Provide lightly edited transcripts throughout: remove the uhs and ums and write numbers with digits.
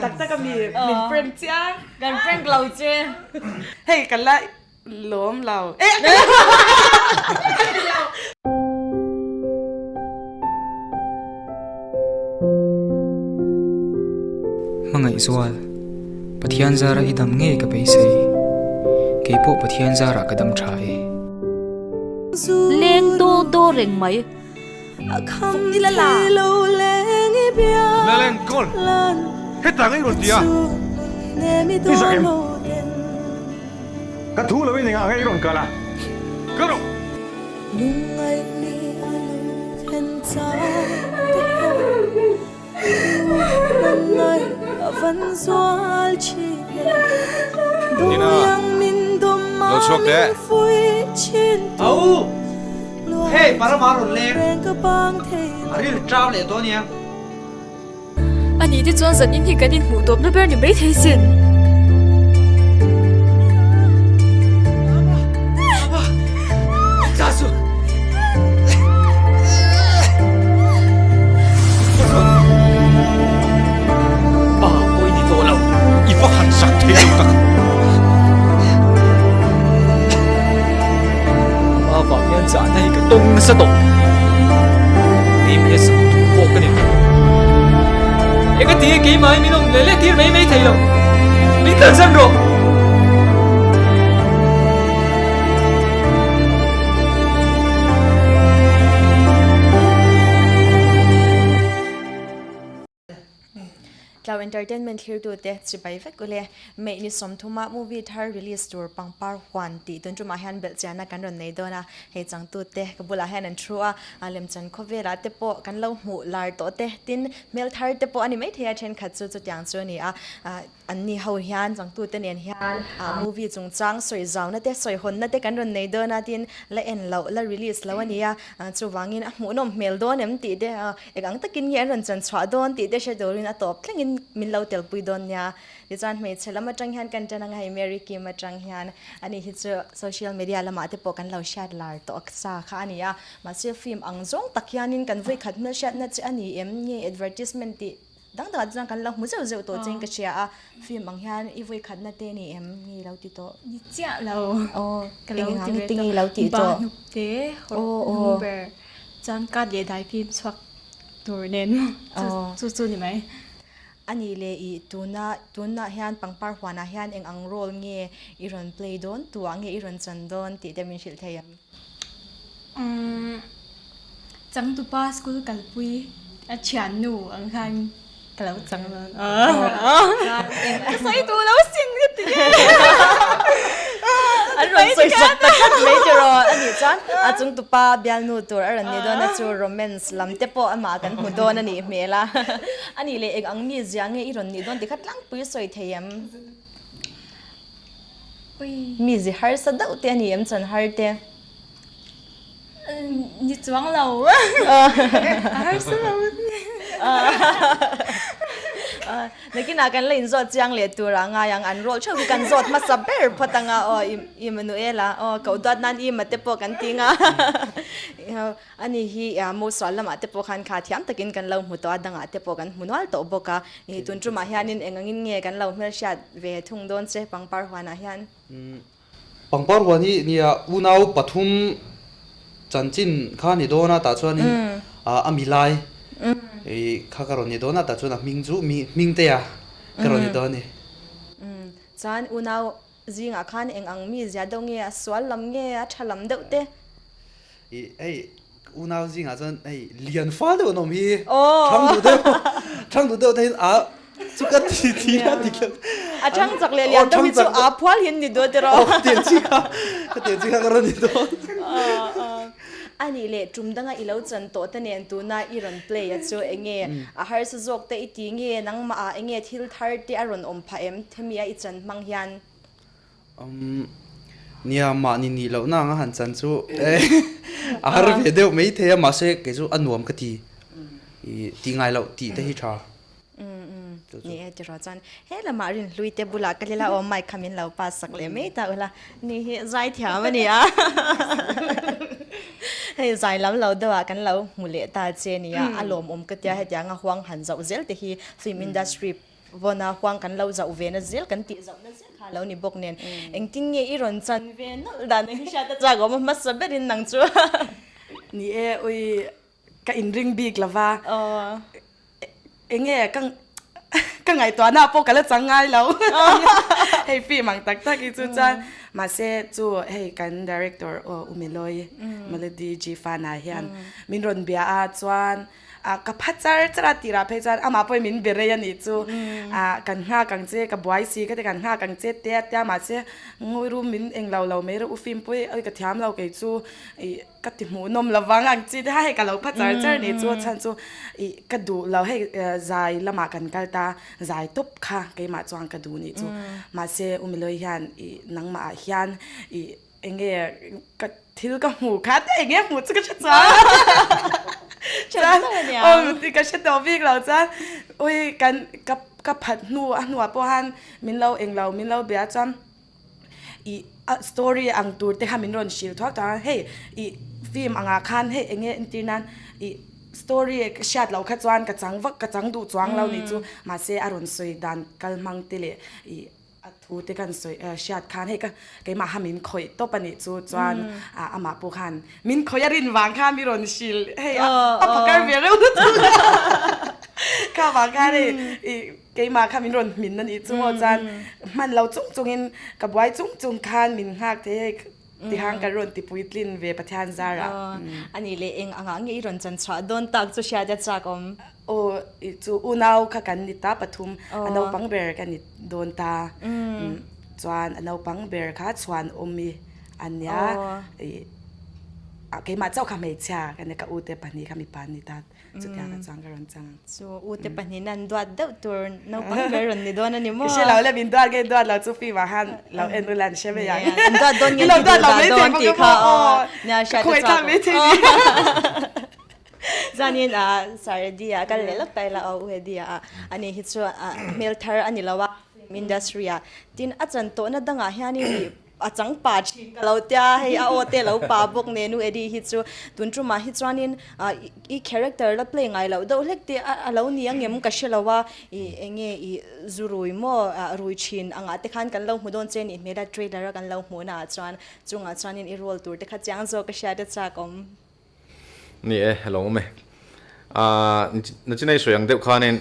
Tak tak a mi min prank chiang. Kan prank lo che. Hei ka la lawm lo. Hmangaihzual, Pathian zara i dam ngei ka beisei. Keipawh Pathian zarah ka dam tha e. Leng daw daw reng mai. Lalen kawl hetah ngei rawn ti a, i zak em? Ka thu lo in engah ngei rawn kal a, ka rawh. Nina, lo chhuak teh. Au! Hei, Parama rawn leng. A ril ṭam leh tawh ania. Ani te chuan zan in hi kan inhmuh tawpna ber ni maithei sin. Pa pawh i ni tawh lo. I va han sak thei lo tak. Pa vang hian zahna hi ka tawng nasa tawh. Keimah sak tur pawh ka ni lo. Eng a ti nge keimah hi min awm leh leh tir mai mai thei lo. Min kalsan rawh. Tlau Entertainment thlirtute chibai vek ule. May ni sawmthuma movie thar release tur pangpar huan tih tun tumah hian belhchianna kan rawn nei dawn a. Hei changtute ka bulah hian an thu a, lemchan khawvelah te pawh kan lo hmuh lar tawh te tin hmel thar te pawh a ni maithei a thenkhat chu chutiang chu a ni a. An ni ho hian changtute nen hian movie chungchang sawi zauna te sawi hawnna te kan rawn nei dawn a tin la en loh la release loh a ni a chuvangin a hmuhnawm hmel dawn em tih te eng ang takin nge an rawn chan chhuah dawn tih te hre turin a tawp thlengin min lo telpui dawn nia tichuan hmeichhe lam atang hian kan tan anga hei Mary Kim atang hian ani hi chu social media lamah te pawh kan lo hriat lar tawh sa kha a ni a mahse film ang zawng tak hianin kan vawikhat hmelhriatna che a ni em nge advertisement tih Dang dangah chuan kan lo hmu zeuh zeuh tawh cheng ka hria a, film ang hian i vawi khatna te ni em nge i lo ti tawh? Ni chiah lo. Aw, Ka lo eng ti ang ve te nge tawh. i lo tih Ba tawh? hnuk te, Aw hawrh aw. ber chuan kat leh dai film chhuak tur nen Aw. chu chu ni mai. A nih leh i tuna tunah hian pangpar huanah hian eng ang role nge i rawn play dawn, tuah nge i rawn chan dawn tih te min hrilh thei em? Umm. Changtupa school kalpui a thiannu ang khan ka lo chang dawn a. Ka sawi duh lo sin ka ti e. An rawn sawi sak ta tlat mai tiraw a nih chuan a chungtupa bialnu tur a rawn ni dawn a chu romance lam te pawh amah kan hmu dawn a nih hmel a. A nih leh eng ang mi zia nge i rawn nih dawn ti kha tlangpui sawi thei em? Mi zi harsa deuh te a ni em chan har te? Ni chuang lo. A harsa lo. Nakinah kan la inzawt chiang leh tur ah ngai ang. An roll theuh hi kan zawt hmasa ber phawt anga aw Immanuela aw koh duat nan Ima te pawh kan ti nga. Ani hi Mosual lamah te pawh khan kha thiam takin kan lo hmu tawh a, dangah te pawh kan hmu nual tawh bawk a. Tun tumah hianin eng angin nge kan lo hmelhriat ve thung dawn che pangpar huanah hian. Pangpar huan hi nia unau pathum chanchin kha ni dawn a tah chuanin a mi lai kha ka rawn ni dawn a tah chuan a hming chu hming te a ka rawn ni dawn a ni. Chuan unau zingah khan eng ang mi zia deuh nge a sual lam nge a tha lam deuh te? Ih hei unau zingah chuan hei lian fal deuh an awm hi thang duh deuh thang duh deuh te hian a chu ka ti ti a ti kher a thang chak leh lian deuh hi chu a phual hin ni dawn tiraw aw tiang chi kha ka tiang chi kha ka rawn ni dawn ani leh tum danga i lo chan tawh te nen tuna i rawn play a chu enge a harsa zawk te i ti nge nangmah ah enge thil thar te a rawn awm phah em hemi a i chan hmang hian Umm nia mahni nih lohna anga han chan chu a har ve deuh mai thei a mahse kei chu a nuam ka ti i tih ngai loh tih te hi tha. Umm ni e tiraw chuan he lamah rinhlui te bulah ka lila aw mic kha min lo pass sak leh mai ta ula ni hi zai thiam a ni a hei zai lam lo deuh ah kan lo hmu leh ta che nia a lawmawm ka tia hetianga huang han zauh zel te hi film industry. vawn a huang kan lo zauh ve na zel kan tih zauh na zel kha a lo ni bawk nen engtin nge i rawn chan ve nawlh dan ang hriat a chak awm a hmasa berin nang chu. Ni e ui ka inring bik lova enge ka ka ngaihtuahna pawh ka la chang ngai lo hei film ang tak tak hi chu chuan mahse chu hei kan director aw Umeloi Melody G Fana hian min rawn bia a chuan ah ka pha char char a tirah phei chuan amah pawhin min be rei a nih chu ah kan nghak ang che ka buai si ka ti kan nghak ang che te a tia mahse ngawi rum min englo lo mai rawh u film pawh hi oi ka thiam lo kei chu ih ka ti hmuhnawm lo vang ang chi te kha hei ka lo pha char char nih chu a chhan chu ih ka duh lo hei zai lamah kan kal ta zai tawp kha keimah chuan ka duh nih chu mahse Umilawi hian ih nangmah ah hian ih enge ka thil ka hmu kha te enge hmuh chu ka hre chuang chuan aw ka hre tawh bik lo chuan ui kan ka ka phat hnu a hnuah pawh khan min lo englo min lo bia chuan ih a story ang tur te kha min rawn hrilh thuak thuak a hei ih film angah khan hei enge entir nan ih story hriat loh kha chuan ka chang vak ka chang duh chuang lo nih chu mahse a rawn sawi dan kal hmang te leh ih a thu te kan sawi hriat khan hei ka keimah kha min khawih tawp a nih chu chuan ah amah pawh khan min khawih a rin vang khan mi rawn hrilh hei a a phakar ve reuh lutuk kha vang khan hei ih Keimah kha min rawn hmin a nih chu maw chuan hman lo chung chungin ka buai chung chung khan min nghak thei hei tihang kan rawn ti puitlin ve Pathian zarah. A nih leh eng angah nge i rawn chan chhuah dawn tak chu hriat a chak awm? Aw chu unau kha kan ni ta pathum a naupang ber ka ni dawn ta chuan a naupang ber kha chhuan awm i a nia ih keimah chauh kha hmeichhia ka nia ka ute pahnih kha mipa an ni ta. Chutiang ah chuan ka rawn chang ang. Chu u te pahnih an duat deuh tur naupang ber rawn ni dawn a ni maw? Ka hre lo le, min duat nge duat lo chu film ah khan lo en ula an hre mai ang. An duat dawn nge ti duh dah dawn tih kha aw. Nia hriat a chak awm. Chuanin Sir Eddie ah kal leh lawk ta ila aw U Eddie ah ani hi chu hmel thar a ni lo a film industry ah tin a chan tawhna dangah hianin ih A chang pa thin ka lo tia, hei a aw te lo pa bawk nen u Eddie hi chu tun tumah hi chuanin i character la play ngai loh deuh hlek te a lo ni angem ka hre lo a, i enge i zu rui maw rui thin angah te khan kan lo hmu dawn che nih hmel a trailer a kan lo hmuh na ah chuan chungah chuanin i role tur te kha chiang zawk ka hriat a chak awm. Ni e, hello awm e. Nachinai sawi ang deuh khanin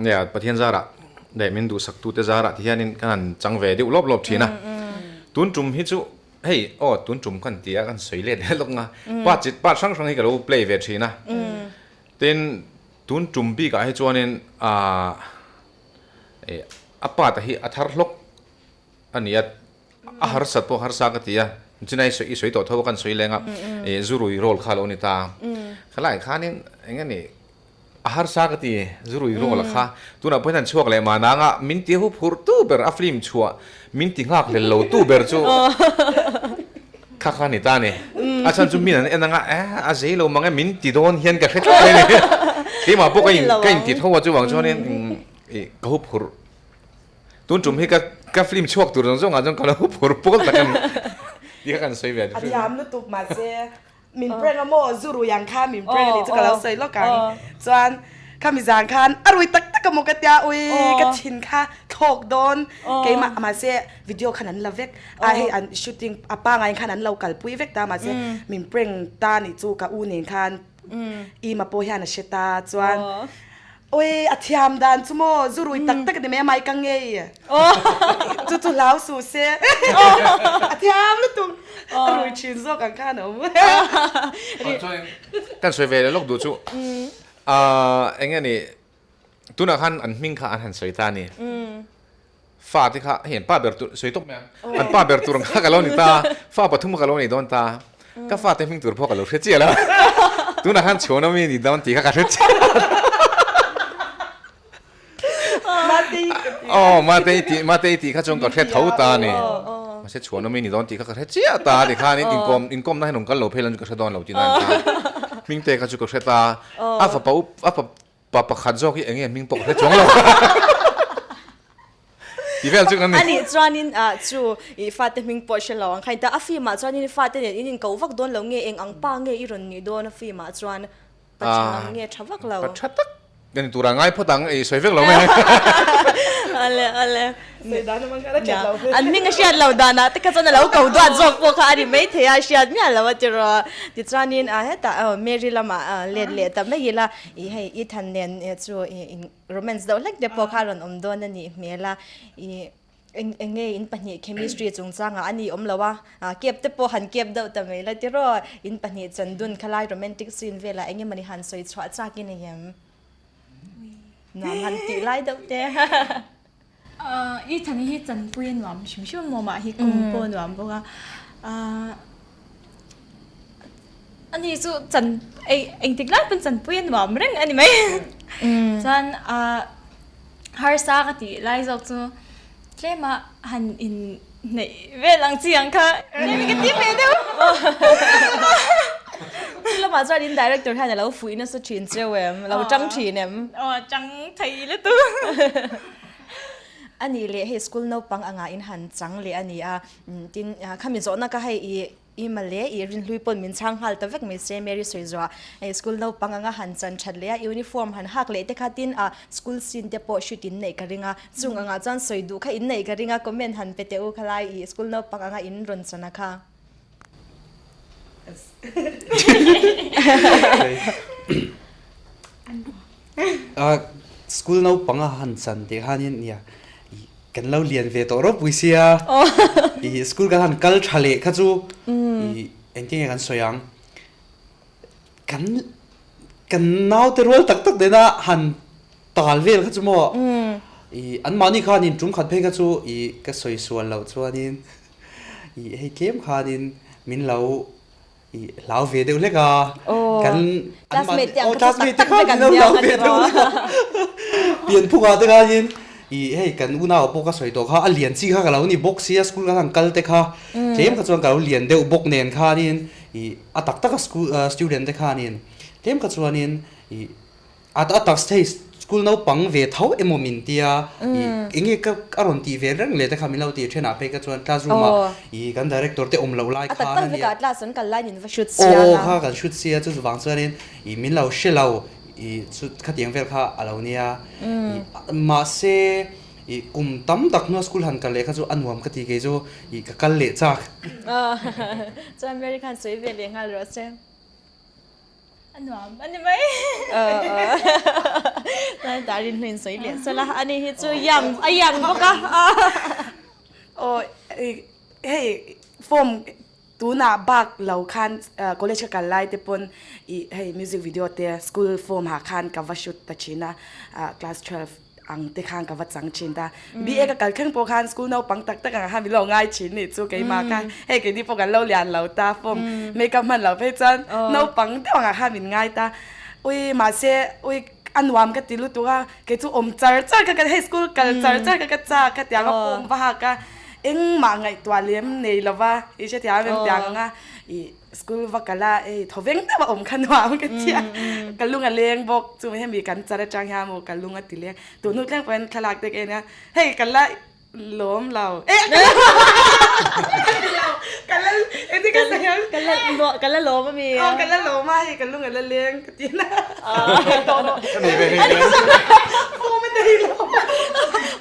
nia Pathian zarah leh min duhsaktute zarah ti hianin kan han chang ve deuh lawp lawp thin a. Tun tum hi chu hei aw tun tum kan ti a kan sawi let leh lawk nga part chi part hrang hrang hi ka lo play ve thin a. Tin tun tum bikah hi chuanin a part hi a thar hlawk a ni a. A harsat pawh harsa ka ti a, chinai i sawi tawh tho a kan sawi leng a, ih zurui roll kha a lo ni ta. Khalai khanin eng nge ni a harsa ka ti zurui roll a kha, tunah pawhin an chhuak leh mahna anga min ti hup hurh tu ber a film chhuah min ti nghak hlel lo tu ber chu kha kha a ni ta a ni. A chhan chu min an en anga eh a zei lo mang e min ti dawn hian ka hre tlat mai a ni. Keimah pawh ka in ka inti tho a chuvang chuanin ih ka hup hurh. Tun tum hi ka ka film chhuak tur zawng zawng ah chuan ka lo phur pawl tak a ni tih kha kan sawi ve a thiam lutuk mahse min prank a maw zu rui ang khan min prank a nih chu ka lo sawi lawk ang chuan khami zan khan a rui tak tak a maw ka tia ui ka thin kha thlawk dawn keimah mahse video khan an la vek a hei an shooting a pangai khan an lo kalpui vek ta mahse min prank ta nih chu ka u nen khan Ima pawh hian a hre ta chuan Oi a thiam dan chu maw zu rui tak tak a ni mai a mai ka ngei chu chu hlau suh se a thiam lutuk a rui thin zawk ang khan a awm. Kan sawi ve leh lawk duh chu eng nge ni Tunah khan an hming kha an han sawi ta a ni. Fa te kha hei an pa ber tur sawi tawp mai ang. An pa ber tur ang kha ka lo ni ta, fa pathum ka lo nei dawn ta. Ka fate hming tur pawh ka lo hre chiah lo. Tunah khan chhuan awm i ni dawn tih kha ka hre chiah lo. Aw Matei tih Matei tih kha chuan ka hre tho ta a ni. Mahse chhuan awm i ni dawn tih kha ka hre chiah ta a ti khanin inkawm inkawmna hian rawn kal lo phei lan chu ka hre dawn lo tih nan khan hming te kha chu ka hre ta. A fapa up a fapa Pa pakhat zawk hi enge hming pawh ka hre chuang lo. Ti vel chu kan ni. A nih chuanin chu i fate hming pawh hre lo ang kha in ta. A film ah chuanin i fate nen in inko vak dawn lo nge eng ang pa nge i rawn nih dawn a film ah chuan pa tha ang nge tha vak lo. Pa tha tak. Ka ni tura ngai phawt ang, ei sawi vek lo mai. Ale ale. An hming a hriat lo danah te kha chuan a lo ko duat zawk pawh kha a ri mai thei a, hriat miah lo a tiraw. Tichuanin hetah Mary lamah let leh ta mai ila, ih hei Ethan nen chu romance deuh hlek te pawh kha a rawn awm dawn a nih hmel a, ih Eng eng nge in pahnih chemistry chungchangah a ni awm lo a, kep te pawh han kep deuh ta mai la tiraw, in pahnih chan dun khalai romantic scene velah eng emawni han sawi chhuah chak i nei em? Nuam han tih lai deuh te. I thani hi chanpui a nuam hrim hrim a maw mah hi kum pawh a nuam bawk a, ani chu chan engtik lai pawn chanpui a nuam reng a ni mai chuan Harsa ka tih lai zawk chu tlema han in hneih vel ang chi ang kha tlem ka ti ve deuh. Chu lamah chuan in director hian a lo fuih nasa thin cheu em? A lo tang thin em? Aw a tang thei lutuk. A nih leh hei school naupang angah in han chang leh a ni a, tin khami zawhna ka hei i I male, i rinhlui pawn min chhang nghal ta vek mai se, Mary Sawizuah hei school naupang anga han chan that leh a, uniform han hak leh te kha tin a school scene te pawh shoot in neih ka ring a, chung angah chuan sawi duh kha in neih ka ring a, comment han pe teh u khalai i school naupang anga in rawn chan a kha. School naupang a han chan tih khanin nia Kan lo lian ve tawh ropui sia, i school kan han kal tha leh kha chu i engtin nge kan sawi ang, kan kan naute rual tak tak nena han tal vel kha chu maw i anmahni khanin tum khat phei kha chu i ka sawi sual loh chuanin i hei tlem khanin min lo I hlau ve deuh hlek a. Kan classmate te ang kha chu tak tak vek an nia ang a ti rawh. Pianphung ah te khanin i hei kan unau pawh ka sawi tawh kha a lian chi kha ka lo ni bawk sia school kan han kal te kha tlem kha chuan ka lo lian deuh bawk nen khanin i a tak tak a school student te khanin tlem kha chuanin i A a tak thei school naupang ve tho emaw min tia i enge ka a rawn tih ve reng leh te kha min lo tih thenah phei ka chuan classroom ah i kan director te awm loh lai khan a nia. A tak tak vekah class an kal laiin in va shoot sia na. Aw kha kan shoot sia chu chuvang chuanin i min lo hre lo i chu khatiang vel kha a lo nia i mahse i kum tam tak hnua school han kal leh kha chu a nuam ka ti kei chu i ka kal leh chak. Chuan Mary khan sawi ve leh nghal rawh se. A nuam a ni mai. Chuan tar in hnuin sawi leh sala a ni hi chu yang a yang bawk a. Aw hei form tunah bak lo khan college ka kal lai te pawn ih hei music video te school form ah khan ka va shoot ta thin a class 12 ang te khan ka va chang thin ta. BA ka kal thleng pawh khan school naupang tak tak ang khan min lo ngai thin nih chu keimah kha hei keini pawh kan lo lian lo ta form makeup hman loh phei chuan naupang deuh angah khan min ngai ta. Ui mahse ui a nuam ka ti lutuk a kei chu awm char char kha ka hei school kal char char kha ka chak kha tiang a form va hak a engmah ngaihtuah lem nei lova i hrethiam em tiang anga ih School va kal a, ei thaw veng deuh a awm kha nuam ka ti a, ka lung a leng bawk, chu hemi kan char atang hian maw ka lung a ti leng, tun hnu thleng pawhin thlalak te ka en a, hei ka la lawm lo, eh ka la lo, ka la engtin ka sawi ang, ka la ka la lawm ami, aw ka la lawm a, hei ka lung a la leng ka ti na, ka nei ve hei form a nei lo,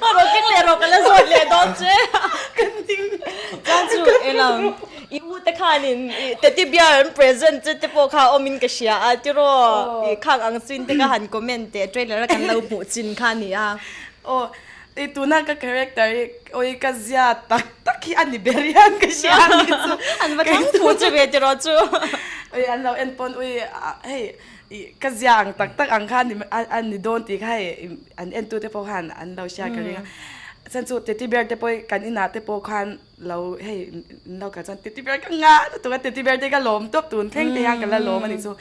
aw rawh keng leh rawh ka la zawt leh dawn che, ka ning, chuan chu eng I u te khanin i teddy bear an present che te pawh kha awmin ka hria a tiraw i khang ang chin te kha han comment teh trailer a kan lo hmuh chin kha a ni a. Aw i tuna ka character hi awi ka zia tak tak hi a ni ber hian ka hria a ni chu. An va thlang phu che ve tiraw chu. Ui an lo en pawn ui hei i ka zia ang tak tak ang kha a ni a ni dawn tih kha hei an entu te pawh khan an lo hria ka ring a. Chuan chu teddy bear te pawh hi kan inah te pawh khan Lo hei in lo kal chuan teddy bear ka ngah lutuk a teddy bear te ka lawm tawp tun thleng te hian ka la lawm a nih chu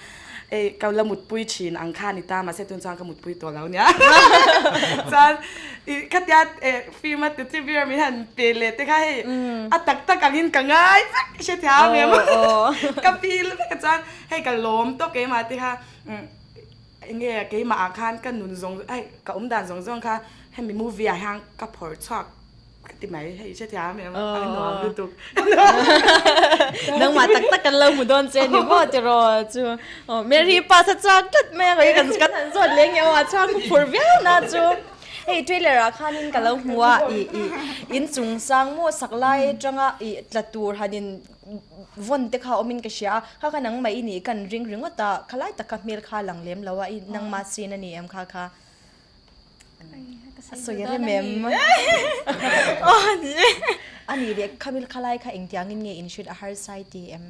ei ka la mutpui thin ang kha a ni ta mahse tun chuan ka mutpui tawh lo nia chuan ih khatia eh film a teddy bear min han pe leh te kha hei a tak tak angin ka ngai vek hrethiam em ka feel vek a chuan hei ka lawm tawp keimah te kha enge keimah ah khan ka nun zawng hei ka awm dan zawng zawng kha hemi movie ah hian ka phawrh chhuak. Ka ti mai, hei hrethiam em a nuam lutuk. Nangmah tak tak kan lo hmu dawn che ni maw tiraw chu. Aw Mary pass a chak tlat mai a kan kan han zawt leh nge aw a chhuak phur viau na chu. Hei trailer ah khanin ka lo hmu a i i inchung sang maw sak lai atanga i tla tur han in vawn te kha awmin ka hria a, kha kha nangmah i nih kan ring ringawt a, khalai tak kha hmel kha lang lem lo a i nangmah sin a ni em kha kha. A sawi rem em? A nih leh khamil khalai kha engtiangin nge in hrilh a harsa i ti em?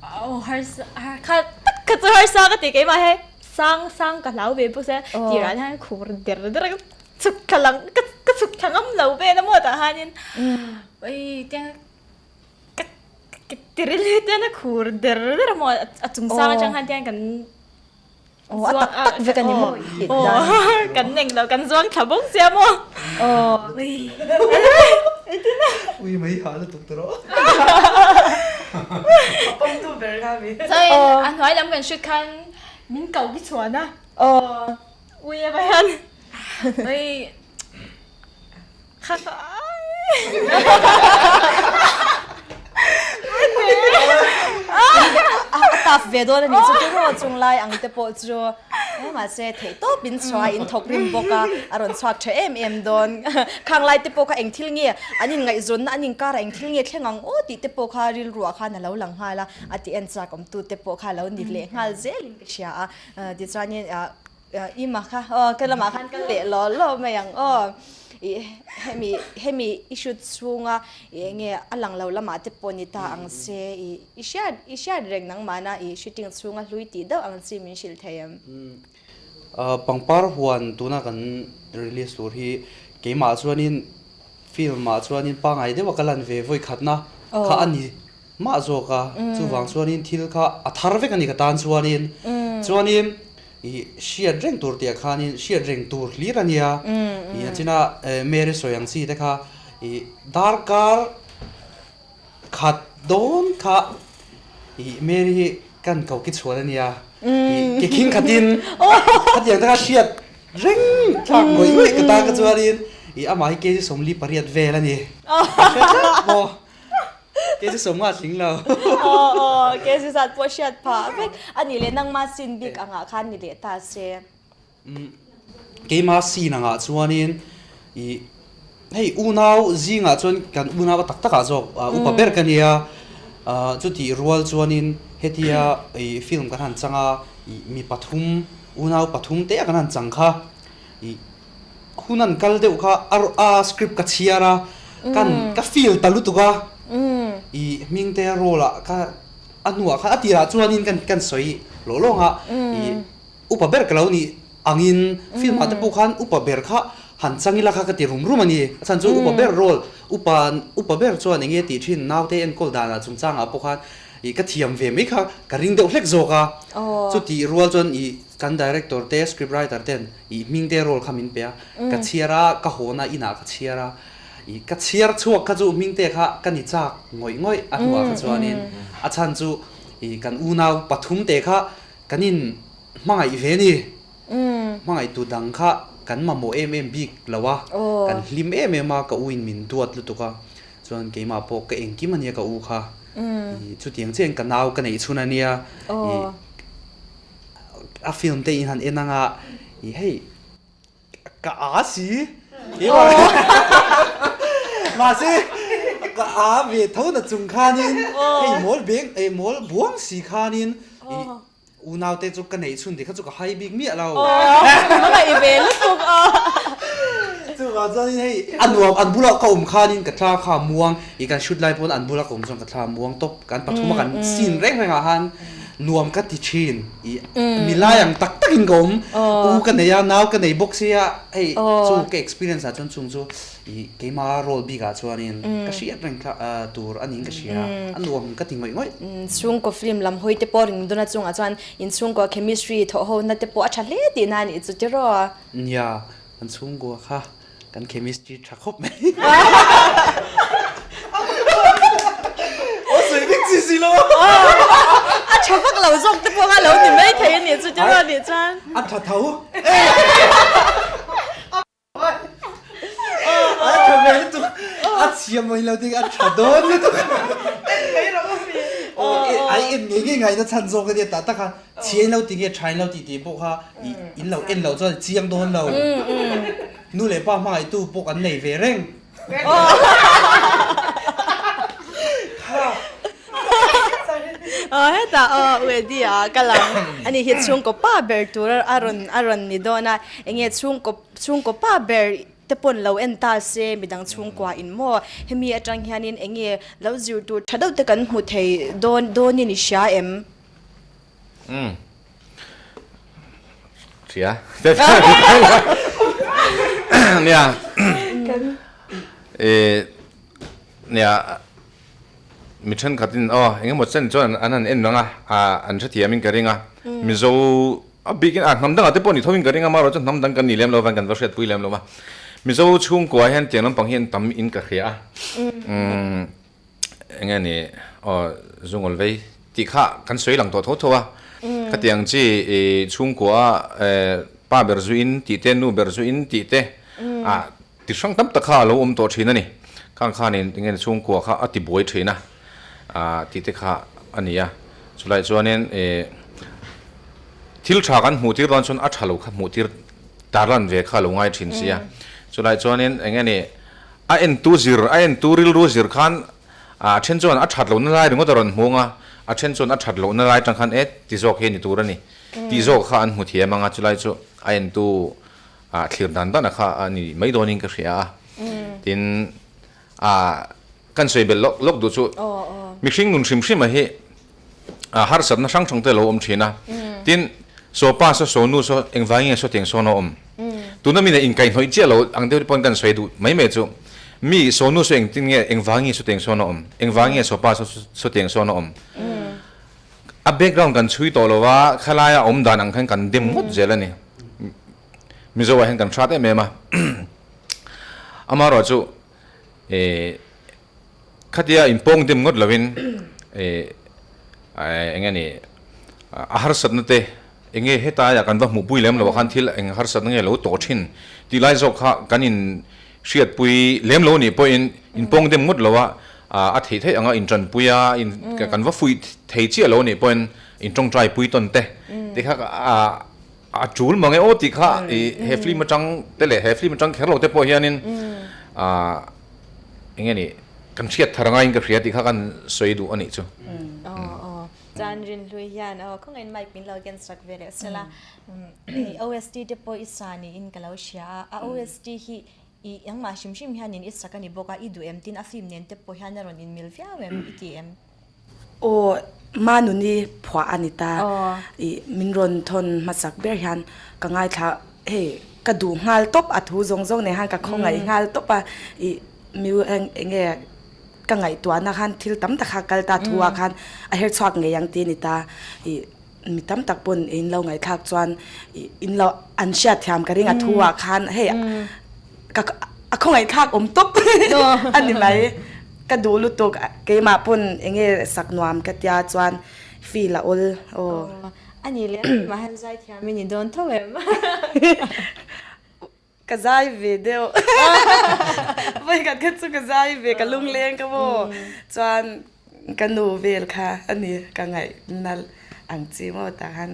Aw harsa kha tak kha chu harsa ka ti keimah he sang sang ka hlau ve bawk sia tirah hian khur der der a ka chhuk thla lang ka chhuk thla ngam lo vel a maw tah hianin tiang ka ka tiril hi tian a khur der der a maw a chung sang atang khan tian kan Aw a tak tak vek a ni maw tih dan. Kan neng lo kan zuang thla bawk sia maw. Aw. Ui mai ha lutuk ta rawh. A pawm tu ber kha mi. Chuan a hnuai lam kan hriat khan min ko ki chhuan a. Aw. Ui a va hian. Ui. Kha kha. A taf ve dawn a nih chu tiraw chung lai ang te pawh chu mahse theih tawp in chhuah in thawk rim bawk a a rawn chhuak tha em em dawn khang lai te pawh kha eng thil nge an inngaihzawnna an inkar ah eng thil nge thleng ang aw tih te pawh kha rilruah khan a lo lang nghal a a ti en chak awm tu te pawh kha a lo ni leh nghal zel in ka hria a tichuanin I ma kha aw ka lamah khan ka leh law law mai ang aw ih hemi hemi i shoot chhunga ih eng nge a lang lo lamah te pawh ni ta ang se ih i hriat i hriat reng nangmahna ih shooting chhunga hlui tih deuh ang chi min hrilh thei em? Pangpar huan tuna kan release tur hi keimah chuanin film ah chuanin pangngai deuha ka lan ve vawi khatna kha a ni mah zawk a chuvang chuanin thil kha a thar vek a ni ka tan chuanin chuanin Ih hriat reng tur tih ah khanin hriat reng tur hlir a nia. Ih a china Mary sawi ang chi te kha ih darkar khat dawn kha ih Mary hi kan ko ki chhuan a nia. Ih ke khing khatin khatiang te kha hriat reng thlak ngawih ngawih ka tan kha chuanin ih amah hi kg 48 vel a ni. Hriat thlap maw? Kei chu sawm nghal tling lo. Aw aw, kei chu zat pawh hriat phah vek. A nih leh nangma sin bik angah khan ni leh ta se. Keima sin angah chuanin ih hei unau zingah chuan kan unau a tak takah zawk upa ber ka nia. Chutih rual chuanin hetia ih film kan han chang a ih mi pathum unau pathum te a kan han chang kha ih Hun an kal deuh kha a a script ka chhiar a, kan ka feel ta lutuk a, i hming te role ah kha a hnuah khan a tirah chuanin kan kan sawi lawh lawng a, i upa ber ka lo nih angin film ah te pawh khan upa ber kha han chang ila kha ka ti rum rum a ni, a chhan chu upa ber role upa upa ber chuan eng nge tih thin naute enkawl danah chungchangah pawh khan i ka thiam ve mai kha ka ring deuh hlek zawk a, chutih rual chuan i kan director te script writer ten Ih hming te role kha min pe a, ka chhiar a, ka hawna inah ka chhiar a, ih ka chhiar chhuak kha chu hming te kha ka ni chak ngawih ngawih a hnuah kha chuanin a chhan chu ih kan unau pathum te kha kan in hmangaih ve ni, hmangaih tu dang kha kan mamawh em em bik lo a, kan hlim em em a, ka u in min duat lutuk a, chuan keimah pawh ka engkim ania ka u kha, ih chutiang chiahin ka nau ka neih chhun ania, ih. A film te in han en anga i hei ka a si mahse ka a ve tho na chung khanin hei mawl beng eh mawl buang si khanin i unau te chu ka neih chhun tih kha chu ka hai bik miah lo hmangaih ve lutuk a chuvang chuanin hei a nuam an bulah ka awm khanin ka thla kha muang i kan shoot lai pawn an bula ka awm chuan ka thla muang tawp kan pathum a kan scene reng reng ah khan Nuam ka ti thin i milai ang tak tak in ka awm u ka nei a nau ka nei bawk sia hei chu ka experience ah chuan chung chu i keima role bik ah chuanin ka hriat reng thla tur a niin ka hria a nuam ka ti ngawih ngawih. Chhungkaw film lam hawi te pawh ring dawna chungah chuan inchhungkaw chemistry thawh ho na te pawh a tha hle tihna a nih chu tiraw. Nia kan chhungkua kha Kan chemistry tha khawp mai. Aw sawi vek chi si lo. A tha vak lo zawk te pawh kha lo ni mai thei a nih chu tiraw nih chuan. A tha tho. A tha. Chiam maw ilo ding a tha dawn lutuk. En mai rawh u mi. Aw ai en ngei ngei ngaihna chhan zawk a nia tah tak khan chhia in lo ti nge tha in lo ti tih pawh kha in lo en loh chuan chiang dawn lo. Nu leh pa hmangaihtu pawh kan nei ve reng. Aw hetah aw u Eddie a kal ang. Ani hi chhungkaw pa ber tur a rawn a rawn ni dawn a, enge chhungkaw chhungkaw pa ber te pawn lo en ta se midang chhungkua in maw hemi atang hianin enge lo zir tur tha deuh te kan hmu thei dawn dawnin i hria em? Umm hria nia eh nia mi thenkhatin aw engemaw chen chuan an han en rang a an hrethiamin ka ring a Mizo A bikin a hnam dangah te pawh ni tho in ka ring a, amaherawhchu hnam dang kan ni lem lo avangin kan va hriatpui lem lo va. Mizo chhungkua hian tiang lampang hi an tam in ka hria a. Umm eng nge ni aw zungawl vei tih kha kan sawi lang tawh tho tho a. Khatiang chi i chhungkua pa ber zu in tih te nu ber zu in tih te ah ti hrang tam tak kha a lo awm tawh thin a ni. Khang khanin eng nge ni chhungkua kha a ti buai thin a. ah tih te kha a ni a, chulai chuanin ih thil tha kan hmuh tir dawn chuan a tha lo kha hmuh tir tar lan ve kha a lo ngai thin si a, chulai chuanin eng nge ni a entu zir a entu rilru zir khan ah a then chuan a that lohna lai ringawt a rawn hmung a, a then chuan a that lohna lai atang khan e ti zawk hi a ni tur a ni tih zawk kha an hmu thiam ang a, chulai chu a entu ah thlir dan dan a kha a ni mai dawnin ka hria a, tin ah. Kan sawi belh lawk lawk duh chu mihring nun hrim hrim a hi harsatna hrang hrang te a lo awm thin a. Tin, saw pa saw saw nu saw engvai nge saw tiang sawn a awm. Tuna mi nen inkaihhnawih chiah lo ang deuh te pawhin kan sawi duh mai mai chu mi saw nu saw engtin nge engvai nge saw tiang sawn a awm, engvai nge saw pa saw saw tiang sawn a awm. A background kan chhui tawh lo a, khalaia awm dan ang khan kan dem ngawt zel a ni. Mizo ah hian kan hrat em em a. Amaherawhchu Eh khatia inpawng dim ngawt lovin eh eng nge ni a harsatna te eng nge hetaia kan va hmuhpui lem loh khan thil eng harsatna nge lo tawh thin tih lai zawk kha kan in hriatpui lem lo nih pawhin inpawng dim ngawt lo a a theih theih anga intanpui a in kan va fuih thei chiah lo nih pawhin intawngtai pui tawn te te kha a A tul mang e aw tih kha i he film atang te leh he film atang kher lo te pawh hianin ah eng nge ni kan hriat thar angaiin ka hria tih kha kan sawi duh a nih chu. Aw aw chuan Rinhlui hian aw khawngaihin mic min lo ken sak ve leh sela hei OST te pawh i sa niin ka lo hria a, a OST hi i engmah hrim hrim hianin i sak a ni bawk a, i duh em tin a film nen te pawh hian a rawn inmil viau em i ti em? Aw, Manuni phuah a ni ta. I min rawn thawn hmasak ber hian ka ngaithla hei ka duh nghal tawp a thu zawng zawng nen khan ka khawngaih nghal tawp a. I miu eng enge ka ngaihtuahna khan thil tam tak kha kal ta thu ah khan a her chhuak ngei ang tih a ni ta. I mi tam tak pawn in lo ngaihthlak chuan in lo an hriat thiam ka ring a thu ah khan hei ka a khawngaihthlak awm tawp a ni mai ka duh lutuk keimah pawn eng nge sak nuam ka tia chuan feel a awl aw. A ni leh mah hian zaithiam i ni dawn tho em? Ka zai ve deuh. Vawikhat kha chu ka zai ve, ka lungleng ka maw. Chuan ka nu vel kha a ni ka ngaih nalh ang chi maw tah khan.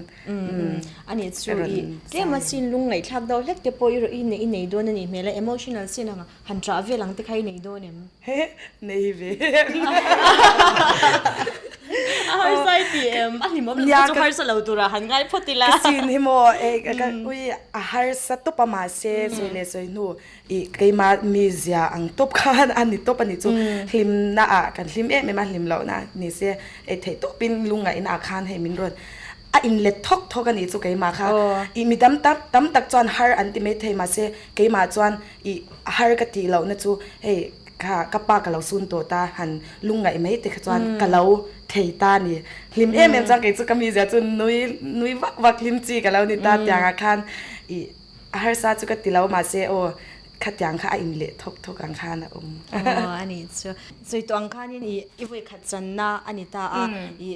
A nih chu i tlem a scene lung ngaihthlak deuh hlek te pawh i rawh i nei dawn a nih hmel a, emotional scene ang han ṭah vel ang te kha i nei dawn em? He nei ve. A harsa i ti em? A hlimawm loh kha chu harsa lo tura han ngai phawt ila. Ka sin hi maw ka ui a harsa tawp a mahse sawi leh sawi hnu i keimah mi zia ang tawp khan a ni tawp a ni chu hlimna ah kan hlim em em a hlim lohna ni se ei theih tawpin lungngaihna ah khan hei min rawn a inlet thawk thawk a nih chu keimah kha i mi tam tak tam tak chuan har an ti maithei mahse keimah chuan I har ka tih lohna chu hei kha ka pa ka lo sun tawh ta han lungngaih mai te kha chuan ka lo thei ta a ni. Hlim em em chuan kei chu ka mizia chu nui nui vak vak hlim chi ka lo ni ta tiang ah khan i harsa chu ka ti lo mahse aw khatiang kha a in leh thawk thawk ang khan a awm. Aw a nih chu. Sawi tawh ang khanin i i vawikhat channa a ni ta a i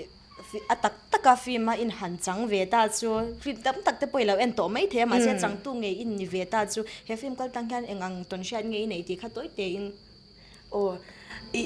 A tak taka film a in han chang ve ta chu film tam tak te pawh i lo en tawh mai thei a mahse changtu ngei in ni ve ta chu he film kal tang hian eng ang tawn hriat nge i neih tih kha tawi te in. Aw i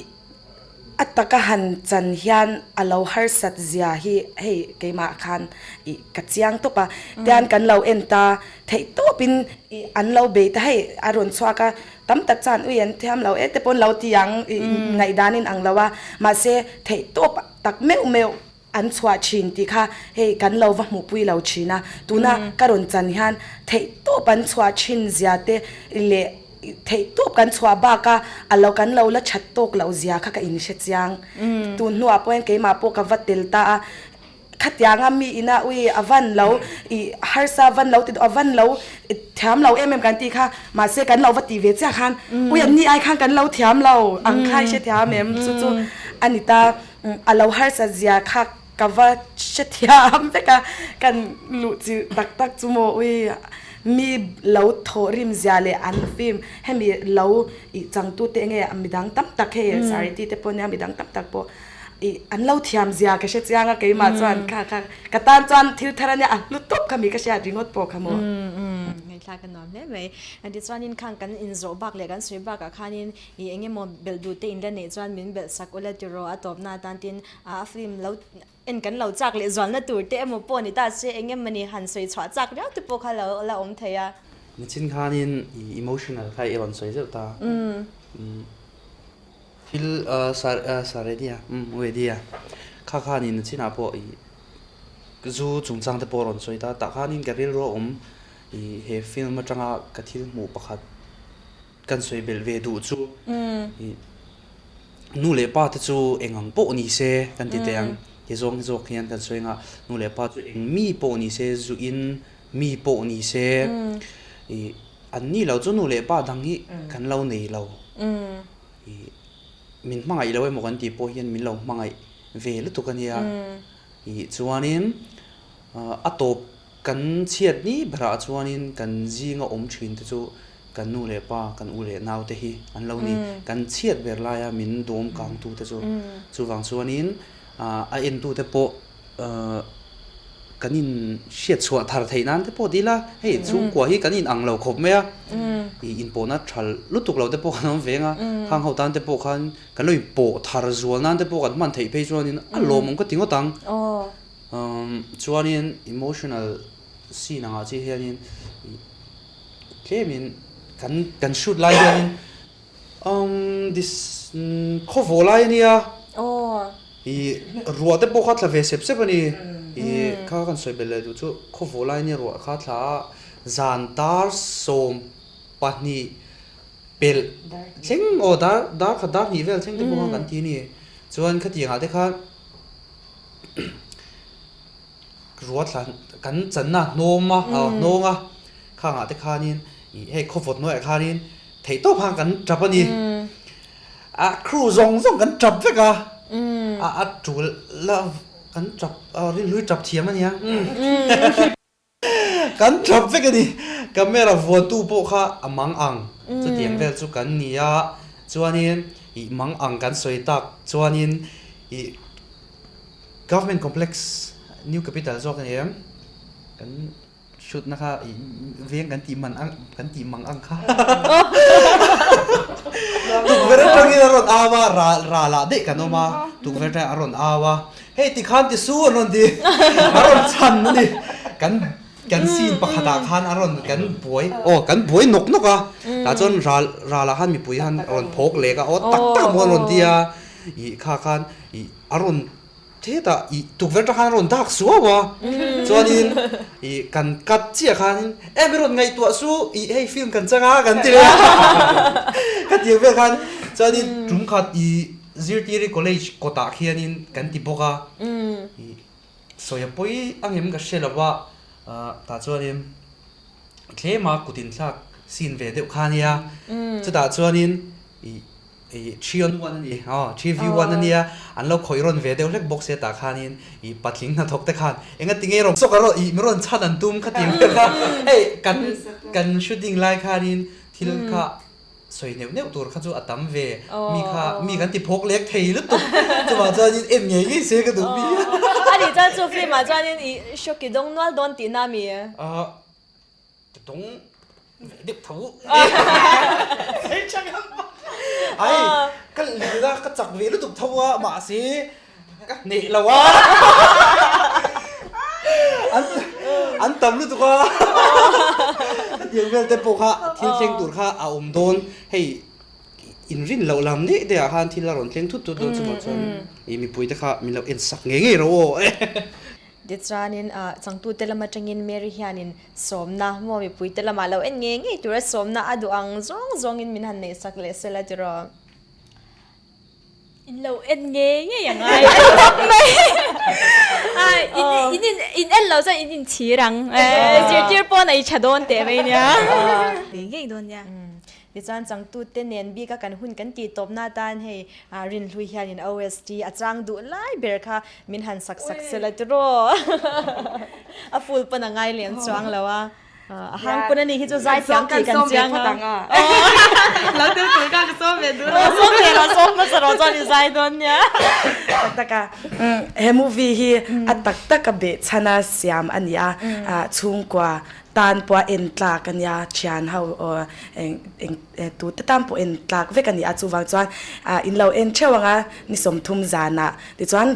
a taka han chan hian a lo harsat zia hi hei keimah khan i ka chiang tawp a, tian kan lo en ta theih tawpin i an lo bei ta hei a rawn chhuak a, tam tak chuan ui an thiam lo e te pawh an lo ti ang i ngaihdan in ang lo a, mahse theih tawp tak meuh meuh an chhuah thin tih kha hei kan lo va hmuhpui lo thin a, tuna ka rawn chan hian theihtawp an chhuah thin zia te leh theihtawp kan chhuah bak a a lo kan lo la that tawk loh zia kha ka inhre chiang. Tun hnuah pawhin keimah pawh ka va tel ta a, khatianga mi ina ui a van lo ih harsa van lo ti duh a van lo thiam lo em em kan tih kha mahse kan lo va tih ve chiah khan ui an ni ai khan kan lo thiam lo ang kha i hrethiam em chu chu a ni ta. A lo harsat zia kha ka va hrethiam vek a, kan luh chilh tak tak chu maw ui mi lo thawh rim zia leh an film hemi lo ih changtu te enge midang tam tak hei Sariti te pawh nia midang tam tak pawh ih an lo thiam zia ka hre chiang a keimah chuan kha kha ka tan chuan thil thar ania a hlu tawp kha mi ka hriat ringawt pawh kha maw. Ngaihthlak a nuam hle mai. Tichuanin khang kan inzawh bak leh kan sawi bakah khanin I eng emaw belh duh te in la neih chuan min belh sak ula tiraw a tawpna atan tin a film lo en kan lo chak leh zualna tur te emaw pawh ni ta se eng emawni han sawi chhuah chak riau te pawh kha lo la awm thei a. Nichin khanin i emotional kha i rawn sawi zeuh ta. Thil sa ready a, umm ready a. Kha khanin nichinah pawh i zu chungchang te pawh rawn sawi ta. Tah khanin ka rilru a awm i he film atanga ka thil hmuh pakhat. Kan sawi belh ve duh chu i nu leh pa te chu eng ang pawh ni se kan ti teh ang ti zawng zawk hian kan sawi anga nu leh pa chu eng mi pawh ni se zu in mi pawh ni se i an ni lo chu nu leh pa dang hi kan lo nei lo i min hmangaih lo emaw kan tih pawh hian min lo hmangaih ve lutuk a nia i chuanin a tawp kan chhiat ni berah chuanin kan zinga awm thin te chu Kan nu leh pa, kan u leh nau te hi an lo ni. Kan chhiat ber laia min dawm kangtu te chu. Chuvang chuanin a entute pawh kan in hriat chhuah thar theih nan te pawh ti ila, hei chhungkua hi kan in ang lo khawp mai a, ih inpawhna tha lutuk lo te pawh kan awm ve ang a, khang ho tan te pawh khan kan lo inpawh thar zual nan te pawh kan hman theih phei chuanin a lawmawm ka ti ngawt ang. Chuanin emotional scene angah chiah hianin Tlemin kan kan shoot lai hianin umm this khaw vaw lai a nia ih ruah te pawh kha tla ve sep sep a ni ih kha kan sawi belh leh duh chu khaw vaw lai a nia ruah kha tla a zan dar 12 pelh thleng aw dar dar khat dar hnih vel thleng te pawh khan kan ti a ni chuan khatiang ah te khan. Ruatla kan channa hnawm a hnawng a khangah te khanin ih hei khawvawt hnuaiah khanin theihtawp khan kan tap a ni a crew zawng zawng kan tap vek a a a tul la kan tap a rinhlui tap thiam a nia kan tap vek a ni camera vuantu pawh kha a mang ang chutiang vel chu kan ni a chuanin ih mang ang kan sawi tak chuanin ih. Government Complex New Capital zawk a ni em? Kan shoot na kha veng kan tih man ang kan tih mang ang kha. Tukverh atangin a rawn au a, ral ralah daih kan awm a, tukverh atangin a rawn au a, hei tikhan ti su an rawn ti, a rawn chhan a ni. Kan kan scene pakhatah khan a rawn kan buai aw kan buai nawk nawk a, tah chuan ral ralah khan mipui khan a rawn phawk lek a, aw tak tak maw an rawn ti a, ih kha khan ih A rawn thetah ih tukverh atang khan a rawn dak suau a, chuanin ih kan cut chiah khanin e mi rawn ngaihtuah su ih hei film kan chang a kan ti leh a ka ti ang vel khan chuanin tum khat ih zirtiri college kawtah khianin kan ti bawk a ih sawi a pawi angem ka hre lo va tah chuanin tlema kut inthlak scene ve deuh kha ania chutah chuanin ih Ih three on one a ni aw three v one a nia an lo khawih rawn ve deuh hlek bawk sia tah khanin ih patling hnathawk te khan enga tinge rawn sawk a rawn ih min rawn chhan an tum kha tih vel kha hei kan kan shooting lai khanin thil kha sawi neuh neuh tur kha chu a tam ve mi kha mi kan ti phawk lek thei lutuk chuvang chuanin en ngei ngei se ka duh mi a nih chuan chu film ah chuanin ih shock i dawng nual dawn tihna mi? Ka dawng ve deuh tho. Ai! lian a, ka chak ve lutuk tho a, mahse ka hneh lo a, an an tam lutuk a, hetiang vel te pawh kha thil thleng tur kha a awm dawn, hei inrin loh lam daih daih ah khan thil a rawn thleng thut thut dawn chungah chuan ih mipui te kha min lo en sak ngei ngei ro aw. Tichuanin changtute lam atangin Mary hianin sawmna maw mipuite lamah lo en ngei ngei tura sawmna a duh ang zawng zawngin min han neihsak leh sela tiraw. In lo en ngei ngei a ngai a ni tawp mai. In in in en lo chuan in inchhir ang. Zirtir pawn a i tha dawn teh mai nia. Ngei ngei dawn nia. Tichuan changtute nen bika kan hun kan tih tawpna atan hei Rinhlui hianin OST a chang duh lai ber kha min han sak sak sela tiraw. A full pawn a ngai lem chuang lo a. A hang pawn a nih hi chu zai thiam tih kan chiang a. Lo tel tur kha ka sawm ve duh lo. Sawm ve rawh, sawm hmasa rawh chuan i zai dawn nia. Tak tak a, he movie hi a tak tak a behchhana siam a ni a, chhungkua tan pawh a en tlak a nia, thian ho eng eng tute tan pawh en tlak vek a ni a, chuvang chuan in lo en theuh ang a, ni 30 zanah tichuan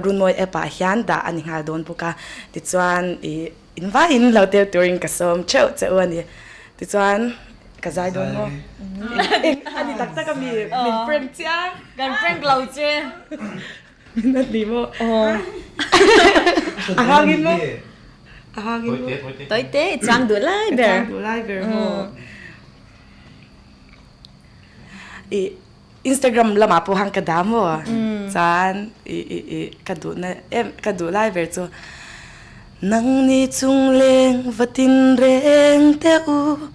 Runmawi app ah hian dah a ni nghal dawn bawk a, tichuan ih. In vaiin lo tel turin ka sawm theuh che u a ni. Tichuan ka zai dawn maw? A ni tak tak a mi, min prank chiang. Kan prank lo che. Min a ni maw? A hangin maw? A hangin maw? Tawite, i chang duh lai ber. Ka chang duh lai ber maw? I Instagram lamah pawh khan ka dah maw? Chuan i i i ka duhna em ka duh lai ber chu Nangni chung leng va tin reng teh u